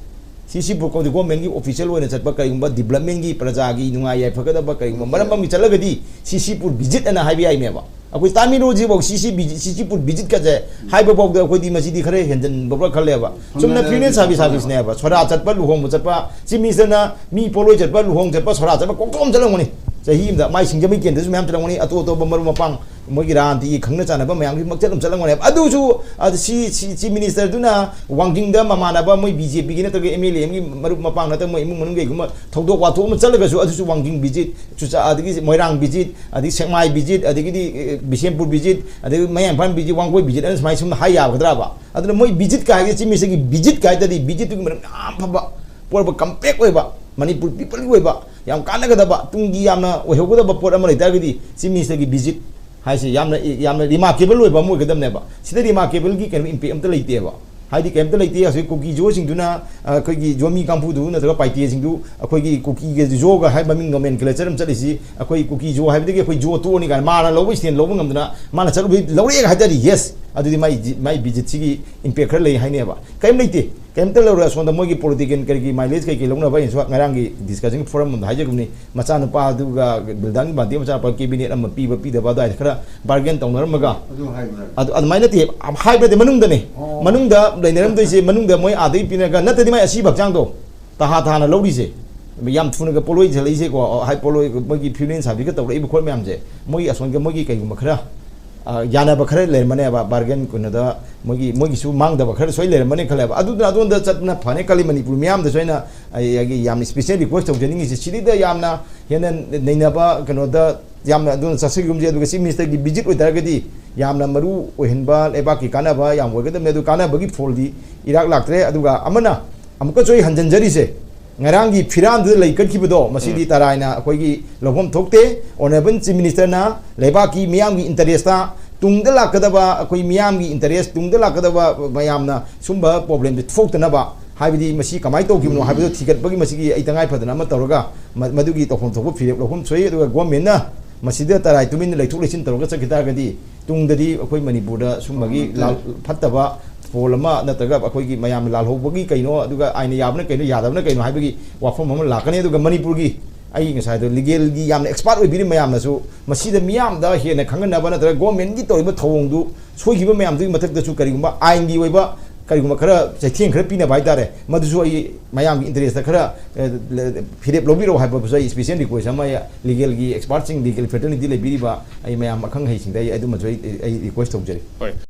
ꯁꯤ ꯁꯤꯄꯨꯔ ꯀꯧꯗꯤ ꯒꯣꯔꯃꯦꯟꯒꯤ ꯑꯣꯐꯤꯁꯤꯌꯦꯜ ꯑꯣꯏꯅ ꯆꯠꯄ, ꯀꯔꯤꯒꯨꯝꯕ ꯗꯤꯕꯂꯞꯃꯦꯟꯒꯤ, ꯄ꯭ꯔꯖꯥꯒꯤ ꯅꯨꯡꯉꯥꯏ ꯌꯥꯏꯐꯒꯗꯕ ꯀꯔꯤꯒꯨꯝꯕ ꯃꯔꯝ ꯑꯃꯒꯤ ꯆꯠꯂꯒꯗꯤ ꯁꯤ ꯁꯤꯄꯨꯔ ꯚꯤꯖꯤꯠ ꯑꯅ ꯍꯥꯏꯕ ꯌꯥꯏꯅꯦꯕ꯫ ꯑꯩꯈꯣꯏ ꯇꯥꯃꯤꯜ ꯅꯥꯗꯨꯁꯤꯐꯥꯎ ꯁꯤ ꯁꯤ ꯚꯤꯖꯤꯠ, ꯁꯤ ꯁꯤꯄꯨꯔ ꯚꯤꯖꯤꯠꯀꯁꯦ ꯍꯥꯏꯕ ꯐꯥꯎꯗ ꯑꯩꯈꯣꯏꯗꯤ ꯃꯁꯤꯗꯤ ꯈꯔ ꯍꯦꯟꯖꯟꯕ꯭ꯔꯥ ꯈꯜꯂꯦꯕ꯫ ꯆꯨꯝꯅ ꯐꯤꯔꯅꯦꯟ ꯁꯥꯔꯚꯤꯁ ꯁꯥꯔꯚꯤꯁꯅꯦꯕ꯫ ꯁꯣꯔꯥ ꯆꯠꯄ, ꯂꯨꯍꯣꯡꯕ ꯆꯠꯄ, ꯆꯤꯐ ꯃꯤꯅꯤꯁꯇꯔꯅ ꯃꯤ ꯄꯣꯠꯂꯣꯏ ꯆꯠꯄ, ꯂꯨꯍꯣꯡ ꯆꯠꯄ, ꯁꯣꯔꯥ ꯆꯠꯄ ꯀꯣꯛꯊꯣꯛ ꯑꯃ ꯆꯠꯂꯝꯒꯅꯤ꯫ ꯆꯍꯤ ꯑꯃꯗ ꯃꯥꯏ ꯁꯤꯡꯖꯃꯩ ꯀꯦꯟꯗ꯭ꯔꯁꯨ ꯃꯌꯥꯝ ꯆꯠꯂꯝꯒꯅꯤ, ꯑꯇꯣꯞ ꯑꯇꯣꯞꯄ ꯃꯔꯨꯞ ꯃꯄꯥꯡ ꯃꯣꯏꯒꯤ ꯔꯥꯖꯅꯤꯇꯤꯒꯤ ꯈꯪꯅ ꯆꯥꯟꯅꯕ ꯃꯌꯥꯝꯒꯤ ꯃꯛꯆꯠ ꯑꯃ ꯆꯠꯂꯝꯒꯅꯦꯕ꯫ ꯑꯗꯨꯁꯨ, ꯑꯗꯨ ꯁꯤ, ꯁꯤ, ꯆꯤꯐ ꯃꯤꯅꯤꯁꯇꯔꯗꯨꯅ ꯋꯥꯡꯖꯤꯡꯗ ꯃꯃꯥꯟꯅꯕ ꯃꯣꯏ ꯕꯤ ꯖꯦ ꯄꯤꯒꯤ ꯅꯠꯇ꯭ꯔꯒ ꯑꯦꯝ ꯑꯦꯜ ꯑꯦ ꯑꯃꯒꯤ ꯃꯔꯨꯞ ꯃꯄꯥꯡ ꯅꯠꯇ꯭ꯔꯒ ꯃꯣꯏ ꯏꯃꯨꯡ ꯃꯅꯨꯡ ꯀꯩꯒꯨꯝꯕ ꯊꯧꯗꯣꯛ ꯋꯥꯊꯣꯛ ꯑꯃ ꯆꯠꯂꯒꯁꯨ ꯑꯗꯨꯁꯨ ꯋꯥꯡꯖꯤꯡ ꯚꯤꯖꯤꯠ, ꯆꯨꯆꯥ-, ꯑꯗꯒꯤ ꯃꯣꯏꯔꯥꯡ ꯚꯤꯖꯤꯠ, ꯑꯗꯒꯤ ꯁꯦꯛꯃꯥꯏ ꯚꯤꯖꯤꯠ, ꯑꯗꯒꯤꯗꯤ, ꯑꯦ, ꯕꯤꯁꯦꯝꯄꯨꯔ ꯚꯤꯖꯤꯠ, ꯑꯗꯒꯤ ꯃꯌꯥꯡ ꯏꯝꯐꯥꯜ ꯚꯤꯖꯤꯠ, ꯋꯥꯡꯒꯣꯏ ꯚꯤꯖꯤꯠ ꯑꯅ ꯁꯨꯃꯥꯏꯅ ꯁꯨꯝ ꯍꯥꯏ ꯌꯥꯒꯗ꯭ꯔꯕ? ꯑꯗꯨꯅ ꯃꯣꯏ ꯚꯤꯖꯤꯠꯀ ꯍꯥꯏꯔꯒꯗꯤ ꯆꯤꯐ ꯃꯤꯅꯤꯁꯇꯔꯒꯤ ꯚꯤꯖꯤꯠꯀ ꯍꯥꯏꯔꯒꯗꯤ ꯚꯤꯖꯤꯠꯇꯨꯒꯤ ꯃꯔꯝ ꯌꯥꯝ ꯐꯕ, ꯄꯣꯠ ꯑꯃ ꯀꯝꯄꯦꯛ ꯑꯣꯏꯕ, ꯃꯅꯤꯄꯨꯔ ꯄꯤꯄꯜꯒꯤ ꯑꯣꯏꯕ ꯌꯥꯝ ꯀꯥꯟꯅꯒꯗꯕ, ꯇꯨꯡꯒꯤ ꯌꯥꯝꯅ ꯑꯣꯏꯍꯧꯒꯗꯕ ꯄꯣꯠ ꯑꯃ ꯂꯩꯇꯥꯔꯒꯗꯤ ꯆꯤꯐ ꯃꯤꯅꯤꯁꯇꯔꯒꯤ ꯚꯤꯖꯤꯠ ꯍꯥꯏꯁꯦ ꯌꯥꯝꯅ, ꯌꯥꯝꯅ ꯔꯤꯃꯥꯔꯀꯦꯕꯜ ꯑꯣꯏꯕ ꯑꯃ ꯑꯣꯏꯒꯗꯕꯅꯦꯕ꯫ ꯁꯤꯗ ꯔꯤꯃꯥꯔꯀꯦꯕꯜꯒꯤ ꯀꯩꯅꯣ ꯏꯝꯄꯦꯛ ꯑꯝꯇ ꯂꯩꯇꯦꯕ꯫ ꯍꯥꯏꯗꯤ ꯀꯩꯝꯇ ꯂꯩꯇꯦ꯫ ꯍꯧꯖꯤꯛ ꯀꯨꯀꯤ ꯖꯣꯁꯤꯡꯗꯨꯅ, ꯑ, ꯑꯩꯈꯣꯏꯒꯤ ꯖꯣꯃꯤ ꯀꯥꯡꯕꯨꯗꯨ ꯅꯠꯇ꯭ꯔꯒ ꯄꯥꯏꯇꯦꯁꯤꯡꯗꯨ ꯑꯩꯈꯣꯏꯒꯤ ꯀꯨꯀꯤꯒ ꯖꯣꯒ ꯍꯥꯏꯕ ꯃꯃꯤꯡ ꯅꯣꯃꯦꯟꯀ꯭ꯂꯦꯆꯔ ꯑꯃ ꯆꯠꯂꯤꯁꯤ ꯑꯩꯈꯣꯏ ꯀꯨꯀꯤ ꯖꯣ ꯍꯥꯏꯕꯗꯒꯤ ꯑꯩꯈꯣꯏ ꯖꯣ ꯇꯣꯛꯑꯅꯤ ꯀꯥꯏꯅ ꯃꯥꯅ ꯂꯧꯕ ꯏꯁꯇꯦꯟ ꯂꯧꯕ ꯉꯝꯗꯅ ꯃꯥꯅ ꯆꯠꯂꯨꯕꯩ ꯂꯧꯔꯛꯑꯦ ꯍꯥꯏ ꯇꯥꯔꯗꯤ, ꯌꯦꯁ, ꯑꯗꯨꯗꯤ ꯃꯥꯏ ꯖꯤ-, ꯃꯥꯏ ꯚꯤꯖꯤꯠꯁꯤꯒꯤ ꯏꯝꯄꯦꯛ ꯈꯔ ꯂꯩ ꯍꯥꯏꯅꯦꯕ꯫ ꯀꯔꯤꯝ ꯂꯩꯇꯦ꯫ ꯀꯩꯝꯇ ꯂꯧꯔꯣꯏ꯫ ꯑꯁꯣꯝꯗ ꯃꯣꯏꯒꯤ ꯄꯣꯂꯤꯇꯤꯀꯦꯜ ꯀꯔꯤꯒꯤ ꯃꯥꯏꯂꯦꯖ ꯀꯩꯀꯩ ꯂꯧꯅꯕ ꯑꯩꯅꯁꯨ ꯉꯔꯥꯡꯒꯤ ꯗꯤꯁꯀꯁꯟꯒꯤ ꯐꯣꯔꯝ ꯑꯃꯗ ꯍꯥꯏꯖꯈꯤꯕꯅꯤ꯫ ꯃꯆꯥꯅꯨꯄꯥꯗꯨꯒ ꯕꯤꯜꯗꯥꯡꯒꯤ ꯃꯥꯟꯇꯦ ꯃꯆꯥꯅꯨꯄꯥ ꯀꯦꯕꯤꯅꯦꯠ ꯑꯃ ꯄꯤꯕ ꯄꯤꯗꯕ ꯑꯗꯨꯋꯥꯏꯗ ꯈꯔ ꯕꯥꯔꯒꯦꯟ ꯇꯧꯅꯔꯝꯃꯒ ꯑꯗꯨ ꯍꯥꯏꯕ꯭ꯔꯥ? ꯑꯗꯨ ꯑꯗꯨꯃꯥꯏꯅ ꯅꯠꯇꯦ, ꯍꯥꯏꯕꯗꯤ ꯃꯅꯨꯡꯗꯅꯦ꯫ ꯑꯣ꯫ ꯃꯅꯨꯡꯗ ꯂꯩꯅꯔꯝꯗꯣꯏꯁꯦ, ꯃꯅꯨꯡꯗ ꯃꯣꯏ ꯑꯥꯗꯒꯤ ꯄꯤꯅꯔꯒ ꯅꯠꯇ꯭ꯔꯗꯤ ꯃꯥꯏ ꯑꯁꯤꯕ ꯍꯛꯆꯥꯡꯗꯣ ꯇꯍꯥ ꯇꯍꯥꯅ ꯂꯧꯔꯤꯁꯦ꯫ ꯌꯥꯝ ꯊꯨꯅꯒ ꯄꯣꯠꯂꯣꯏ ꯊꯤꯜꯂꯛꯏꯁꯦꯀꯣ, ꯍꯥꯏ ꯄꯣꯠꯂꯣꯏ ꯃꯣꯏꯒꯤ ꯐꯤꯔꯣꯜ ꯁꯥꯕꯤꯒ ꯇꯧꯔꯛꯏꯕ ꯈꯣꯠ ꯃꯌꯥꯝꯁꯦ, ꯃꯣꯏꯒꯤ ꯑꯁꯣꯝꯒꯤ ꯃꯣꯏꯒꯤ ꯀꯩꯒꯨꯝꯕ ꯈꯔ, ꯑ, ꯌꯥꯅꯕ ꯈꯔ ꯂꯩꯔꯝꯃꯅꯦꯕ, ꯕꯥꯔꯒꯦꯟ ꯀꯩꯅꯣꯗ ꯃꯣꯏꯒꯤ, ꯃꯣꯏꯒꯤꯁꯨ ꯃꯥꯡꯗꯕ ꯈꯔ ꯁꯣꯏ ꯂꯩꯔꯝꯃꯅꯤ ꯈꯜꯂꯦꯕ꯫ ꯑꯗꯨꯗꯨꯅ ꯑꯗꯣꯝꯗ ꯆꯠꯄꯅ ꯐꯅꯤ ꯈꯜꯂꯤ꯫ ꯃꯅꯤꯄꯨꯔ ꯃꯤꯌꯥꯝꯗꯁꯨ ꯑꯩꯅ ꯑꯩ-, ꯑꯩꯒꯤ ꯌꯥꯝꯅ special request ꯇꯧꯖꯅꯤꯡꯉꯤꯁꯦ, ꯁꯤꯗꯩꯗ ꯌꯥꯝꯅ ꯍꯦꯟꯅ ꯅꯩꯅꯕ ꯀꯩꯅꯣꯗ ꯌꯥꯝꯅ ꯑꯗꯨꯅ ꯆꯠꯆꯈꯤꯒꯨꯝꯁꯦ꯫ ꯑꯗꯨꯒ Chief Minister ꯒꯤ visit ꯑꯣꯏꯇꯥꯔꯒꯗꯤ ꯌꯥꯝꯅ ꯃꯔꯨ ꯑꯣꯏꯍꯟꯕ, ꯂꯩꯕꯥꯛꯀꯤ ꯀꯥꯟꯅꯕ ꯌꯥꯝ ꯑꯣꯏꯒꯗꯕꯅꯤ꯫ ꯑꯗꯨ ꯀꯥꯟꯅꯕꯒꯤ ꯐꯣꯜꯗꯤ ꯏꯔꯥꯛ ꯂꯥꯛꯇ꯭ꯔꯦ꯫ ꯑꯗꯨꯒ ꯑꯃꯅ ꯑꯃꯨꯛꯀꯁꯨ ꯑꯩ ꯍꯟꯖꯟꯖꯔꯤꯁꯦ, ꯉꯔꯥꯡꯒꯤ ꯐꯤꯔꯥꯟꯗꯨꯗ ꯂꯩ ꯀꯠꯈꯤꯕꯗꯣ, ꯃꯁꯤꯗꯤ ꯎꯝ꯫ ꯇꯔꯥꯏꯅ ꯑꯩꯈꯣꯏꯒꯤ ꯂꯧꯐꯝ ꯊꯣꯛꯇꯦ꯫ Honourable Chief Minister ꯅ ꯂꯩꯕꯥꯛꯀꯤ ꯃꯤꯌꯥꯝꯒꯤ interest ꯇ, ꯇꯨꯡꯗ ꯂꯥꯛꯀꯗꯕ ꯑꯩꯈꯣꯏ ꯃꯤꯌꯥꯝꯒꯤ interest, ꯇꯨꯡꯗ ꯂꯥꯛꯀꯗꯕ ꯃꯌꯥꯝꯅ ꯁꯨꯝꯕ problem ꯁꯦ ꯊꯣꯛꯇꯅꯕ, ꯍꯥꯏꯕꯗꯤ ꯃꯁꯤ ꯀꯃꯥꯏꯅ ꯇꯧꯈꯤꯕꯅꯣ ꯍꯥꯏꯕꯗꯨ ꯊꯤꯒꯠꯄꯒꯤ ꯃꯁꯤꯒꯤ ꯑꯩ ꯇꯉꯥꯏ ꯐꯗꯅ ꯑꯃ ꯇꯧꯔꯒ ꯃ-, ꯃꯗꯨꯒꯤ ꯇꯧꯐꯝ ꯊꯣꯛꯄ ꯐꯤꯔꯦꯞ ꯂꯧꯐꯝ ꯊꯣꯛꯏ꯫ ꯑꯗꯨꯒ government ꯅ ꯃꯁꯤꯗ ꯇꯔꯥꯏ ꯇꯨꯃꯤꯟꯅ ꯂꯩꯊꯣꯛ ꯂꯩꯁꯤꯟ ꯇꯧꯔꯒ ꯆꯠꯈꯤ ꯇꯥꯔꯒꯗꯤ ꯇꯨꯡꯗꯗꯤ ꯑꯩꯈꯣꯏ ꯃꯅꯤꯄꯨꯔꯗ ꯁꯨꯝꯕꯒꯤ ꯎꯝ꯫ ꯂꯥꯜ-, ꯐꯠꯇꯕ ꯐꯣꯜ ꯑꯃ ꯅꯠꯇ꯭ꯔꯒ ꯑꯩꯈꯣꯏꯒꯤ ꯃꯌꯥꯝꯅ ꯂꯥꯜꯍꯧꯕꯒꯤ ꯀꯩꯅꯣ, ꯑꯗꯨꯒ ꯑꯥꯏꯟꯅ ꯌꯥꯕꯅ ꯀꯩꯅꯣ, ꯌꯥꯗꯕꯅ ꯀꯩꯅꯣ ꯍꯥꯏꯕꯒꯤ ꯋꯥꯐꯝ ꯑꯃ ꯂꯥꯛꯀꯅꯤ꯫ ꯑꯗꯨꯒ ꯃꯅꯤꯄꯨꯔꯒꯤ ꯑꯩ ꯉꯁꯥꯏꯗꯣ legal ꯒꯤ ꯌꯥꯝꯅ expert ꯑꯣꯏꯕꯤꯔꯤ ꯃꯌꯥꯝꯅꯁꯨ ꯃꯁꯤꯗ ꯃꯤꯌꯥꯝꯗ ꯍꯦꯟꯅ ꯈꯪꯍꯟꯅꯕ ꯅꯠꯇ꯭ꯔꯒ government ꯀꯤ ꯇꯧꯔꯤꯕ ꯊꯧꯑꯣꯡꯗꯨ ꯁꯣꯏꯈꯤꯕ ꯃꯌꯥꯝꯗꯨꯒꯤ ꯃꯊꯛꯇꯁꯨ ꯀꯔꯤꯒꯨꯝꯕ ꯑꯥꯏꯟꯒꯤ ꯑꯣꯏꯕ ꯀꯔꯤꯒꯨꯝꯕ ꯈꯔ ꯆꯩꯊꯦꯡ ꯈꯔ ꯄꯤꯅꯕ ꯍꯥꯏꯇꯥꯔꯦ, ꯃꯗꯨꯁꯨ ꯑꯩ ꯃꯌꯥꯝꯒꯤ interest ꯈꯔ, ꯑ, ꯐꯤꯔꯦꯞ ꯂꯧꯕꯤꯔꯛꯑꯣ ꯍꯥꯏꯕꯗꯨꯁꯨ ꯑꯩ special request ꯑꯃ ꯑꯩ legal ꯒꯤ expert ꯁꯤꯡ, legal fraternity ꯂꯩꯕꯤꯔꯤꯕ ꯑꯩ ꯃꯌꯥꯝ ꯑꯈꯪ ꯑꯍꯩꯁꯤꯡꯗ ꯑꯩ ꯑꯗꯨꯃꯁꯨ ꯑꯩ, ꯑꯩ request ꯇꯧꯖꯔꯤ꯫ ꯍꯣꯏ꯫